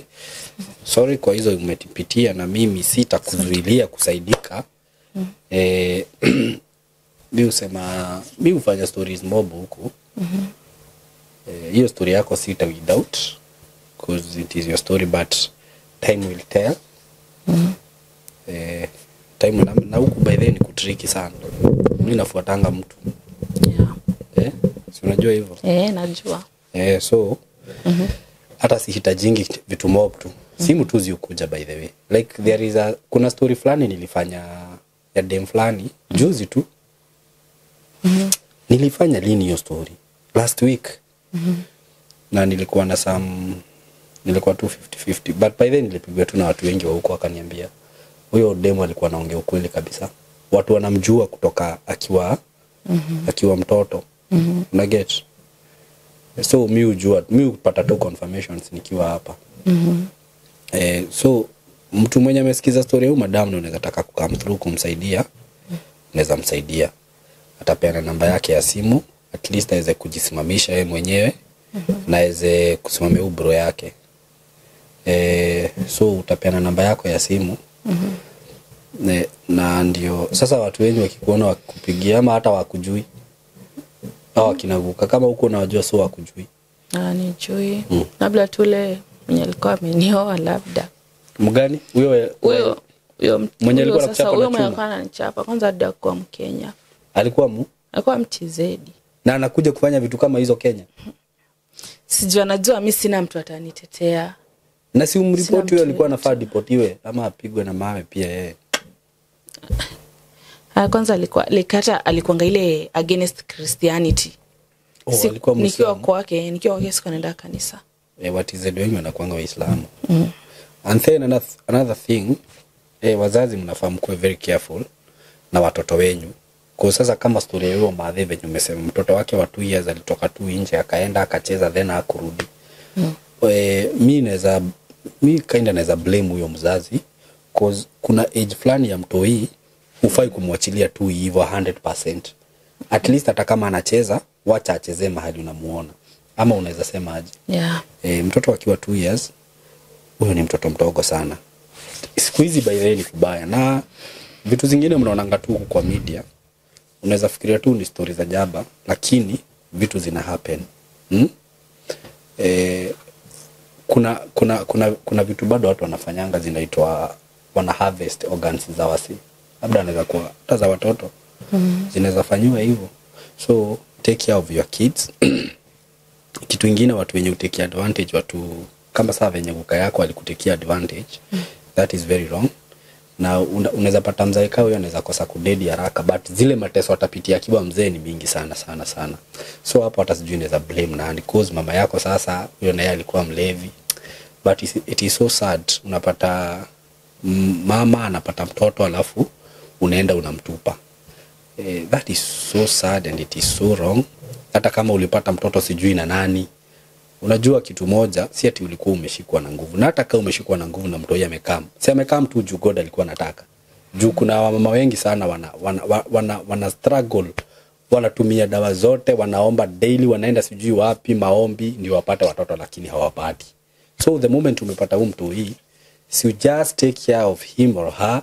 sorry kwa hizo umetipitia, na mimi sitakuzuilia kusaidika. Mi husema, mi hufanya stories mob huku. Hiyo story yako sita without, cause it is your story, but time will tell. Time na huku by then ni kutriki sana. Mimi nafuatanga mtu. Yeah. Si unajua hivyo? Najua. So hata sihitajingi vitu mob tu. Simu tu ziukuja by the way. Like there is a, kuna story fulani nilifanya ya dem fulani juzi tu. Nilifanya lini hiyo story? Last week. Na nilikuwa na some, nilikuwa tu 50-50, but by then nilipigwa tu na watu wengi wa huko wakaniambia huyo demo alikuwa anaongea ukweli kabisa. Watu wanamjua kutoka akiwa akiwa mtoto. Una get? So mi hujua, mi hupata tu confirmations nikiwa hapa. So mtu mwenye amesikiza story ya huyu madam na unaweza taka come through kumsaidia, unaweza msaidia. Atapeana namba yake ya simu, at least aweze kujisimamisha yeye mwenyewe na aweze kusimamia huyu bro yake. So utapeana namba yako ya simu. Na ndio sasa watu wengi wakikuona wakupigia ama hata wakujui au wakinaguka kama huko unawajua, so wakujui. Nijui. Labda tule mwenye alikuwa amenioa labda. Mgani? Huyo Huyo huyo Mwenye alikuwa sasa anakuchapa na huyo mwenye chuma? alikuwa ananichapa kwanza hadi alikuwa Mkenya. Alikuwa Alikuwa mtizedi. Na anakuja kufanya vitu kama hizo Kenya? Sijui, anajua mimi sina mtu atanitetea. Na si umripoti Sina huyo, mtu alikuwa anafaa ripotiwe ama apigwe na mawe pia yeye. Kwanza alikuwa like hata alikuwa ile against Christianity. Oh, alikuwa nikiwa Muislamu. kwake, nikiwa kwake sikuwa naenda kanisa. Watizedi wengi wanakuanga Waislamu. And then another thing, wazazi mnafaa mkuwe very careful na watoto wenyu. Kwa sasa kama story ya huyo madhe venye umesema mtoto wake wa 2 years alitoka tu nje akaenda akacheza then hakurudi. Mi kinda naweza blame huyo mzazi, cause kuna age fulani ya mtoi hufai kumwachilia tu hivyo 100%. At least hata kama anacheza, wacha achezee mahali unamuona. Ama unaweza sema aje? Yeah. Mtoto akiwa 2 years Huyo ni mtoto mdogo sana. Siku hizi by the way ni kubaya, na vitu zingine mnaonanga tu huku kwa media, unaweza fikiria tu ni story za jaba, lakini vitu zina happen. Hmm? Kuna vitu bado watu wanafanyanga zinaitwa wana harvest organs za wasi, labda anaweza kuwa hata za watoto zinaweza fanyiwa hivyo. So take care of your kids. Kitu ingine, watu wenye utake advantage, watu kama saa venye guka yako alikutekea advantage, that is very wrong. Na unaweza pata mzae kaa huyo anaweza kosa kudedi haraka, but zile mateso atapitia akiwa mzee ni mingi sana sana sana. So hapo hata sijui naweza blame nani, cause mama yako sasa huyo naye alikuwa mlevi. But it is so sad, unapata mama anapata mtoto alafu unaenda unamtupa. That is so sad and it is so wrong. Hata kama ulipata mtoto sijui na nani, unajua kitu moja, si ati ulikuwa umeshikwa na nguvu. Na hata kama umeshikwa na nguvu na mtoi amekam, si amekam tu juu God alikuwa anataka. Juu kuna wamama wengi sana wana struggle, wanatumia dawa zote, wanaomba daily, wanaenda sijui wapi maombi ndio wapate watoto, lakini hawapati. So the moment umepata huu mtoi, si you just take care of him or her,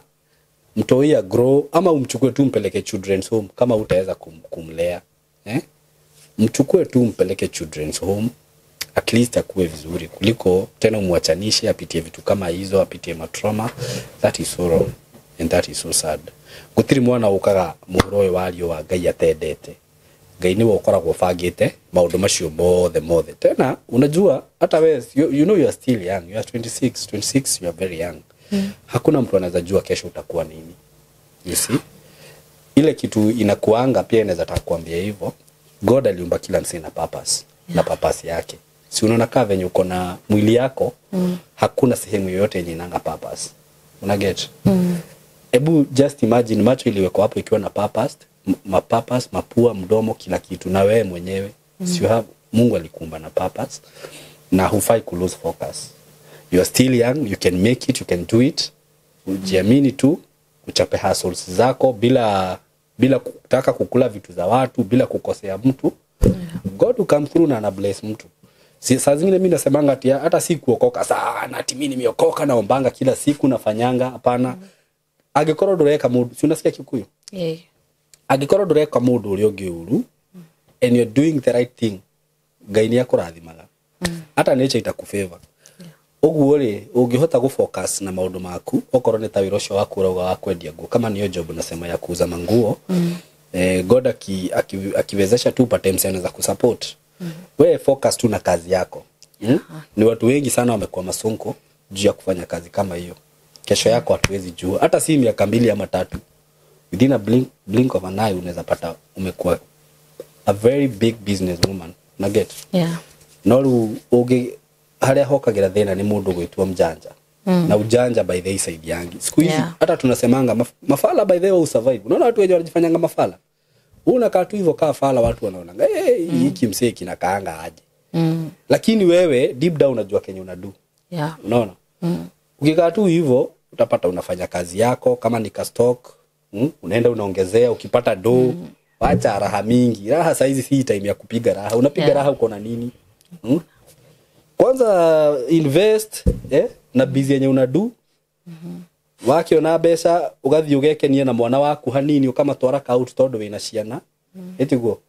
mtoi grow, ama umchukue tu umpeleke children's home kama utaweza kumlea. Eh? Mchukue tu umpeleke children's home, at least akuwe vizuri kuliko tena umwachanishe apitie vitu kama hizo, apitie matrauma. That is so wrong and that is so sad. Gutiri mwana ukaga muhuro uyu wario wa Ngai atendete. Ngai niwe ukoragwo bangite maundu macio mothe mothe. Tena unajua hata wewe you know you are still young, you are 26, 26 you are very young. Hakuna mtu anaweza jua kesho utakuwa nini. You see? Ile kitu inakuanga pia inaweza taka kuambia hivyo. God aliumba kila msee na purpose, na purpose yake. Si unaona kaa venye uko na mwili yako, hakuna sehemu yoyote yenye inanga purpose. Una get? Ebu just imagine macho iliwekwa hapo ikiwa na purpose, mapurpose, mapua, mdomo, kila kitu, na wewe mwenyewe. Si you have, Mungu alikuumba na purpose na hufai ku lose focus. You are still young, you can make it, you can do it. Ujiamini tu, uchape hustles zako bila kutaka kukula vitu za watu, bila kukosea mtu. God will come through na ana bless mtu. Si, saa zingine mimi nasemanga ati hata si kuokoka sana, ati mimi nimeokoka naombanga kila siku nafanyanga, hapana. Angĩkorwo ndũreka mũndũ, si unasikia Kikuyu? Yeah. Angĩkorwo ndũreka mũndũ ũrĩa ũngĩ ũru, and you're doing the right thing, Ngai nĩ akũrathimaga. Hata nature itakufavor. Ũguo rĩ, ũngĩhota gũfocus na maũndũ maku, okorwo nĩ ta wĩra ũcio waku ũrauga wa kwendia nguo, kama niyo job nasema ya kuuza manguo, God akiwezesha tu upate msee anaweza kusupport. Wewe focus tu na kazi yako. Ni watu wengi sana wamekuwa masonko juu ya kufanya kazi kama hiyo. Kesho yako hatuwezi jua. Hata si miaka 2 ama 3. Within a blink of an eye unaweza pata umekuwa a very big business woman. Na get? Yeah. No ru uge haria hokagira thina ni mundu gwitwo mjanja. Na ujanja by the side yangi. Siku hizi hata tunasemanga mafala by the way survive. Unaona watu wenye wanajifanyanga mafala. Unakaa tu hivyo kaa fala, watu wanaona, "Hey, hiki msee kinakaanga aje." Lakini wewe deep down unajua kenye unadu. Yeah. Unaona? Ukikaa tu hivyo utapata unafanya kazi yako kama ni ka stock, unaenda unaongezea ukipata do, wacha raha mingi. Raha saizi si time ya kupiga raha. Unapiga raha uko na nini? Kwanza invest, na busy yenye unadu. Wakiona mbeca ugathi ugekenie na mwana waku hanini ukamatwara ka out tondu wina ciana. Etiguo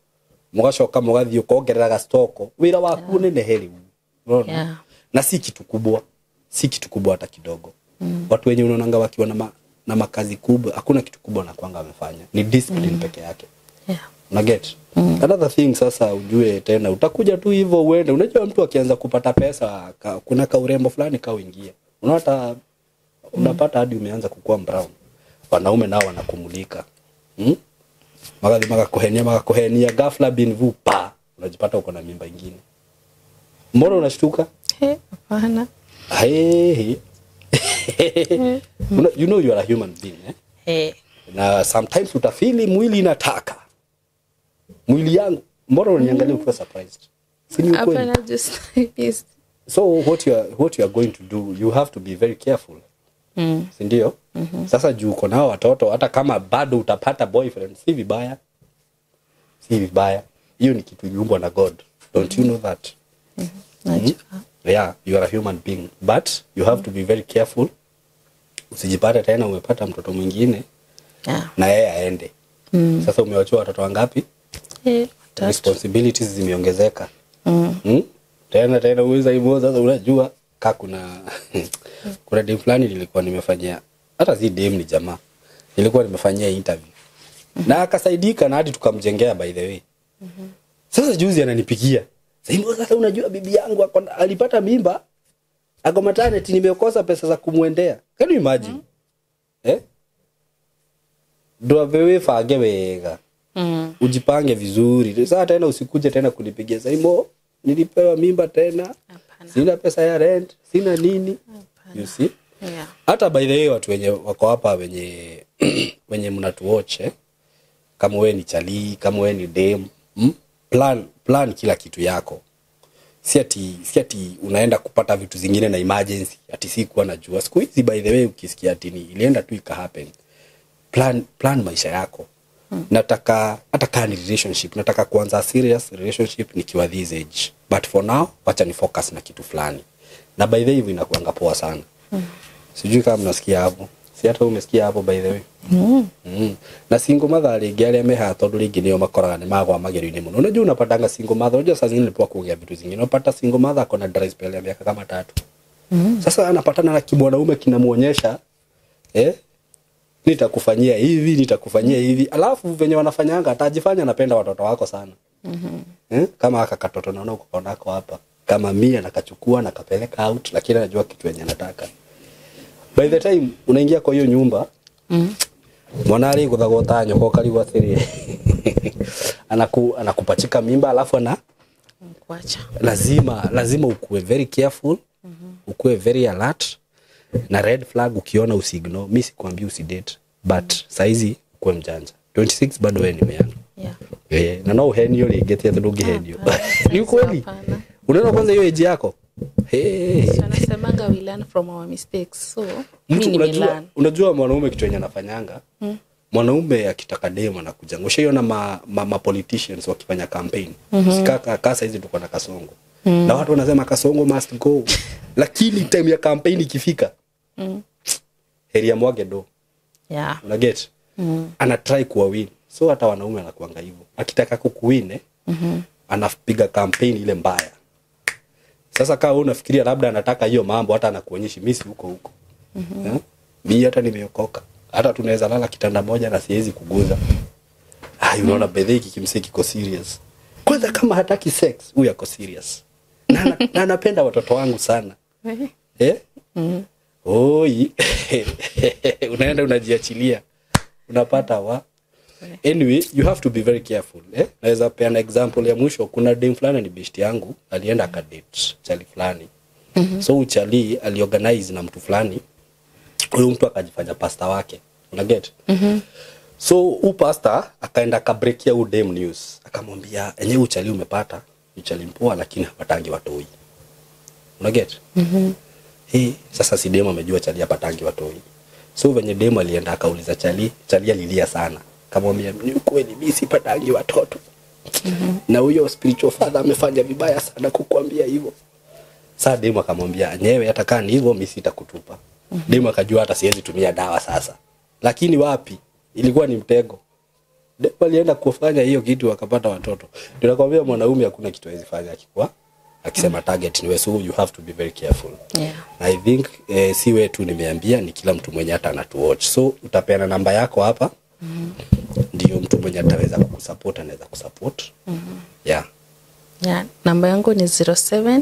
mugacoka mugathi ukongerera ga stock wira waku nenehe riu. Unaona? Na si kitu kubwa, si kitu kubwa hata kidogo. Watu wenye unaonanga wakiwa na makazi kubwa, hakuna kitu kubwa na kwanga wamefanya. Ni discipline peke yake. Una get? Another thing sasa ujue tena utakuja tu hivyo uende. Unajua mtu akianza kupata pesa kuna ka urembo fulani ka uingia. Unaona unapata hadi umeanza kukua brown. Wanaume nao wanakumulika. Magathi magakuhenia ghafla bin vu pa. Unajipata uko na mimba nyingine. Mbona unashtuka? Hapana. Hey. You know you are a human being, eh? Hey. Na sometimes utafili mwili inataka. Mwili yangu, mbona unaniangalia ukiwa surprised? Si ni ukweli? Hapana, just yes. So what you are going to do, you have to be very careful. Si ndio? Sasa juu uko nao watoto, hata kama bado utapata boyfriend, si vibaya. Si vibaya. Hiyo ni kitu iliumbwa na God. Don't you know that? Najua. Yeah, you are a human being, but you have to be very careful usijipate tena umepata mtoto mwingine na yeye aende. Sasa umewachua watoto wangapi? Watatu. Responsibilities zimeongezeka. Tena tena uweza hivyo sasa unajua ka kuna kuna dem fulani nilikuwa nimefanyia, hata si dem ni jamaa, nilikuwa nimefanyia interview na akasaidika na hadi tukamjengea by the way. Sasa juzi ananipigia sasa, sasa unajua bibi yangu alipata mimba ako maternity, nimekosa pesa za kumuendea. Can you imagine? Ndio wewe fange wega. Ujipange vizuri. Sasa tena usikuje tena kunipigia sasa, nilipewa mimba tena. Hapana. Sina pesa ya rent, sina nini. Hapana. You see? Yeah. Hata by the way watu wenye wako hapa wenye wenye mnatuwatch, kama wewe ni chali, kama wewe ni dem, plan kila kitu yako. Si ati unaenda kupata vitu zingine na emergency, ati sikuwa najua. Siku hizi by the way ukisikia ati ni ilienda tu ika happen. Plan maisha yako. Nataka hata kama ni relationship, nataka kuanza serious relationship nikiwa this age. But for now wacha ni focus na kitu fulani. Na by the way inakuanga poa sana. Sijui kama mnasikia hapo. Si hata umesikia hapo by the way. Na single mother rĩngĩ arĩa mehaha tondũ rĩngĩ nĩo makoraga nĩ magwa magerio-inĩ mũno. Unajua unapatanga single mother, unajua saa zingine nilipoa kuongea vitu zingine. Unapata single mother ako na dry spell ya miaka kama 3. Sasa anapatana na kimwanaume kinamuonyesha nitakufanyia hivi, nitakufanyia hivi. Alafu venye wanafanyanga atajifanya anapenda watoto wako sana. Kama haka katoto naona uko nako hapa. Kama mimi anakachukua na kapeleka out, lakini anajua kitu yenye anataka. By the time unaingia kwa hiyo nyumba, mwana ari guthagwo nyoko karigwo atiri. Anakupachika mimba alafu ana kuacha. Lazima ukue very careful, ukue very alert na red flag ukiona usiignore. Mimi sikwambii usidate, but saizi ukue mjanja. 26 bado wewe ni mjanja. Yeah. Na no henio rĩngĩ ti atĩ ndũngĩhenio. Ni ukweli. Unaona kwanza hiyo age yako? Hey. So anasemanga we learn from our mistakes. So mtu unajua mwanaume kitu yenye anafanyanga. Mwanaume akitaka demo anakuja. Ushaiona ma politicians wakifanya campaign. Sikaka kasa hizi tuko na Kasongo. Na watu wanasema Kasongo must go. Lakini time ya campaign ikifika, heri ya mwage do. Yeah. Una get? Ana try kuwa win. So hata wanaume anakuanga hivyo. Akitaka kukuwin, anapiga campaign ile mbaya. Sasa kama unafikiria labda anataka hiyo mambo, hata anakuonyesha mimi si huko huko. Mimi hata nimeokoka. Hata tunaweza lala kitanda moja na siwezi kuguza. Unaona bedhe hiki kimsiki kiko serious. Kwanza kama hataki sex, huyu ako serious. Na anapenda watoto wangu sana. Oi. Unaenda unajiachilia. Unapata wa. Anyway, you have to be very careful. Naweza peana example ya mwisho. Kuna dem fulani ni best yangu, alienda akadate chali fulani. So chali aliorganize na mtu fulani. Huyo mtu akajifanya pastor wake. Una get? So huyu pastor akaenda akabreakia huyu dem news. Akamwambia enyewe uchali umepata, uchali mpoa lakini hapatangi watoi. Una get? Sasa si dem amejua chali hapatangi watoi. So venye dem alienda akauliza chali, chali alilia sana. Akamwambia ni kweli mimi sipatangi watoto. Na huyo spiritual father amefanya vibaya sana kukuambia hivyo. Sasa demu akamwambia enyewe hata kama ni hivyo mimi sitakutupa. Demu akajua hata siwezi tumia dawa sasa. Lakini wapi? Ilikuwa ni mtego. Demu alienda kufanya hiyo kitu akapata watoto. Ndio nakwambia mwanaume hakuna kitu hawezi fanya akikuwa akisema target ni wewe, so you have to be very careful. Yeah. I think si wewe tu nimeambia, ni kila mtu mwenye hata anatuwatch. So utapeana namba yako hapa. Ndio mtu mwenye ataweza kukusupport anaweza kusupport. Yeah. Yeah, namba yangu ni 07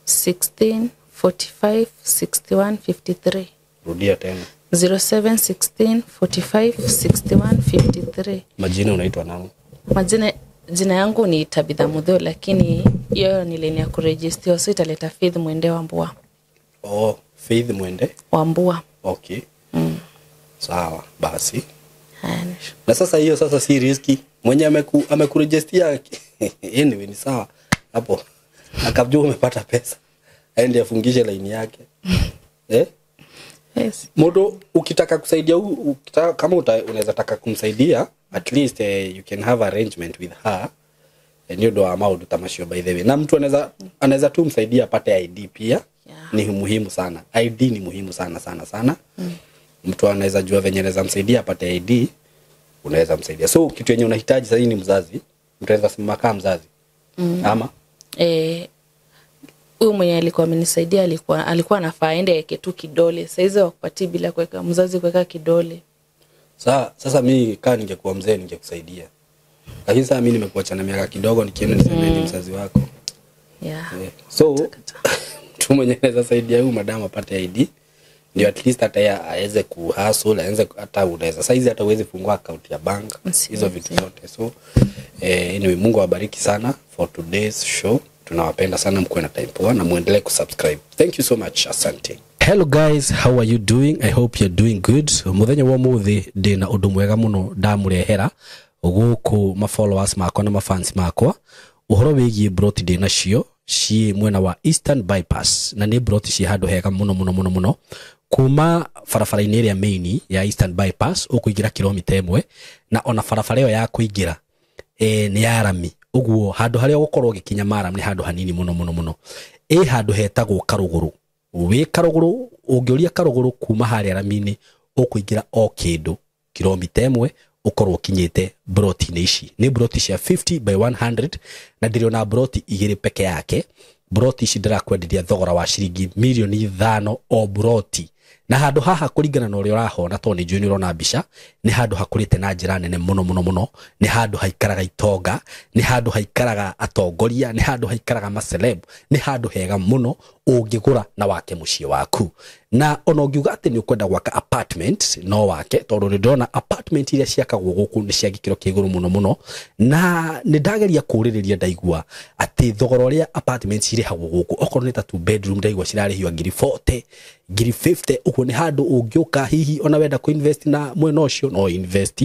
16 45 61 53. Rudia tena. 07 16 45 61 53. Majina unaitwa nani? Majina, jina yangu ni Tabitha Mudho, lakini hiyo ni leni ya kuregister, so italeta Faith Mwende Wambua. Oh, Faith Mwende Wambua. Okay. Sawa, basi. Haya. Na sasa hiyo sasa si riski. Mwenye amekuregistia anyway ni sawa. Hapo akajua umepata pesa. Aende afungishe line yake. Yes. Modo ukitaka kusaidia kama unaweza taka kumsaidia, at least you can have arrangement with her. Nĩ ũndũ wa maũndũ ta macio, by the way. Na mtu anaweza tu msaidia apate ID pia. Ni muhimu sana. ID ni muhimu sana sana sana. Mtu anaweza jua venye anaweza msaidia apate ID, unaweza msaidia. So kitu yenye unahitaji sasa ni mzazi. Mtu anaweza simama kama mzazi. Ama Huyu mwenye alikuwa amenisaidia alikuwa anafaa aende aweke tu kidole. Saizi wakupatii bila kuweka mzazi kuweka kidole. Sasa mimi kama ningekuwa mzee ningekusaidia. Lakini sasa mimi nimekuacha na miaka kidogo nikienda niseme ni mzazi wako. Yeah. So mtu mwenye anaweza saidia huyu madam apate ID ndio at least hata yeye aweze kuhustle, aweze hata unaweza saizi hata uweze fungua account ya bank, hizo vitu zote. So anyway, Mungu awabariki sana for today's show. Tunawapenda sana, mkuwe na time poa na muendelee kusubscribe. Thank you so much. Asante. Hello guys, how are you doing? I hope you're doing good. Muthenya wa muthi ndina undu mwega muno ndamurehera guku ma followers makwa na ma fans makwa. Uhoro wigie broti ndina cio ci mwena wa Eastern Bypass, na ni broti ci handu hega muno muno muno muno. Kuma barabara-inĩ ĩrĩa main ya Eastern Bypass ũkũingĩra kilomita 1, na ona barabara ĩyo ya kũingĩra nĩ ya rami. Ũguo handũ harĩa ũgũkorwo ũgĩkinya maram nĩ handũ hanini muno muno muno. Ĩ handũ hetagwo Karũgũrũ. Wĩ Karũgũrũ, ũngĩũria Karũgũrũ kuma harĩa rami-inĩ ũkũingĩra o kĩndũ kilomita 1 ũkorwo ũkinyĩte broti-inĩ ici. Nĩ broti cia 50 by 100 na ndĩrĩ broti igĩrĩ peke yake. Broti ici ndĩrakwenderia thogora wa ciringi milioni 5 o broti. Na handũ haha kũringana na ũrĩa ũrahona, tondũ nĩ njũĩ nĩ ũrona mbica, nĩ handũ hakũrĩte na njĩra nene mũno mũno mũno. Nĩ handũ haikaraga itonga, nĩ handũ haikaraga atongoria, nĩ handũ haikaraga maceleb, nĩ handũ hega mũno ũngĩgũra na wake mũciĩ waku. Na ona ũngiuga atĩ nĩ ũkwenda gwaka apartment no wake, tondũ nĩ ndĩrona apartment iria ciakagwo gũkũ nĩ cia gĩkĩro kĩa igũrũ mũno mũno. Na nĩ ndageria kũũrĩrĩria ndaigua atĩ thogora ũrĩa apartment cirĩhagwo gũkũ, okorwo nĩ ta 2 bedroom ndaigua cirarĩhio ngiri 40, ngiri 50. Ũguo nĩ handũ ũngĩũka hihi ona wenda kũ-invest na mwena ũcio no invest.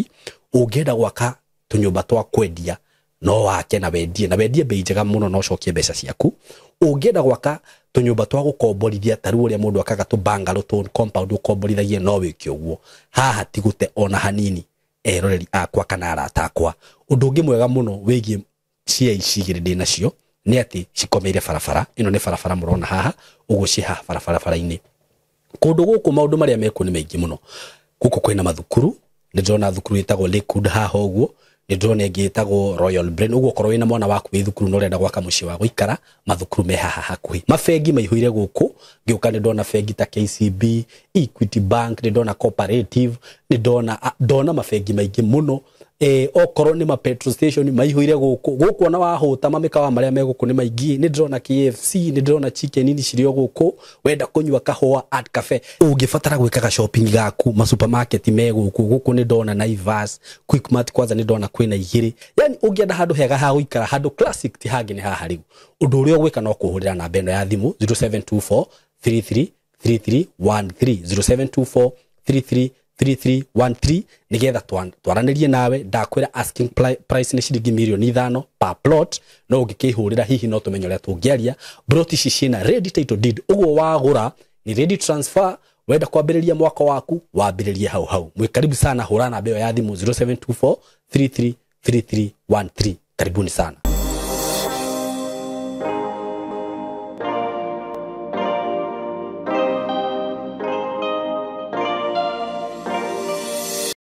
Ũngĩenda gwaka tũnyũmba twa kwendia no wake na wendie, na wendie bei njega mũno na ũcokie mbeca ciaku. Ũngĩenda gwaka tũnyũmba twa gũkomborithia ta rĩu ũrĩa mũndũ akaga tũ bungalow tũ compound ũkomborithagie no wĩke ũguo. Haha ti gũte ona hanini eroreri akwa kana arata akwa. Ũndũ ũngĩ mwega mũno wĩgiĩ cia ici igĩrĩ ndĩ nacio nĩ atĩ cikomeire barabara. Ĩno nĩ barabara mũrona haha, ũguo ciĩ haha barabara-inĩ. Kũndũ gũkũ maũndũ marĩa mekuo nĩ maingĩ mũno. Gũkũ kwĩna mathukuru, nĩ ndĩrona thukuru ĩtagwo Lakewood haha ũguo, nĩ ndĩrona ĩngĩ ĩtagwo Royal Brain. Ũguo okorwo wĩna mwana waku wĩ thukuru na ũrenda gwaka mũciĩ wa gũikara, mathukuru me haha hakuhĩ. Mabengi maihũire gũkũ, ngĩũka nĩ ndona bengi ta KCB, Equity Bank, nĩ ndona Cooperative, nĩ ndona mabengi maingĩ mũno. Okorwo nĩ ma petrol station maihũire gũkũ. Gũkũ ona wahũta mamĩkawa marĩa me gũkũ nĩ maingĩ. Nĩ ndĩrona KFC, nĩ ndĩrona chicken ini cirĩ o gũkũ. Wenda kũnyua kahũa at cafe, ũngĩbatara gwĩkaga shopping gaku, ma supermarket me gũkũ. Gũkũ nĩ ndona Naivas, Quickmart kwanza nĩ ndona kwĩna igĩrĩ. Yani ũngĩenda handũ hega ha gũikara, handũ classic ti hangĩ nĩ haha rĩu. Ũndũ ũrĩa ũgwĩka no kũhũrĩra namba ĩno ya thimũ 0724 33 3313, 0724 33 3313, nigetha twaranĩrie nawe. Ndakwĩra asking price nĩ ciringi milioni 5 per plot, no ũngĩkĩhũrĩra hihi no tũmenye ũrĩa tũngĩaria. Plot ici ciĩna ready title deed, ũguo wagũra ni ready transfer. Wenda kwambĩrĩria mwaka waku wambĩrĩrie hau hau. Mwĩ karibu sana, hũra namba ĩyo ya thimũ 0724 33 3313. Karibuni sana.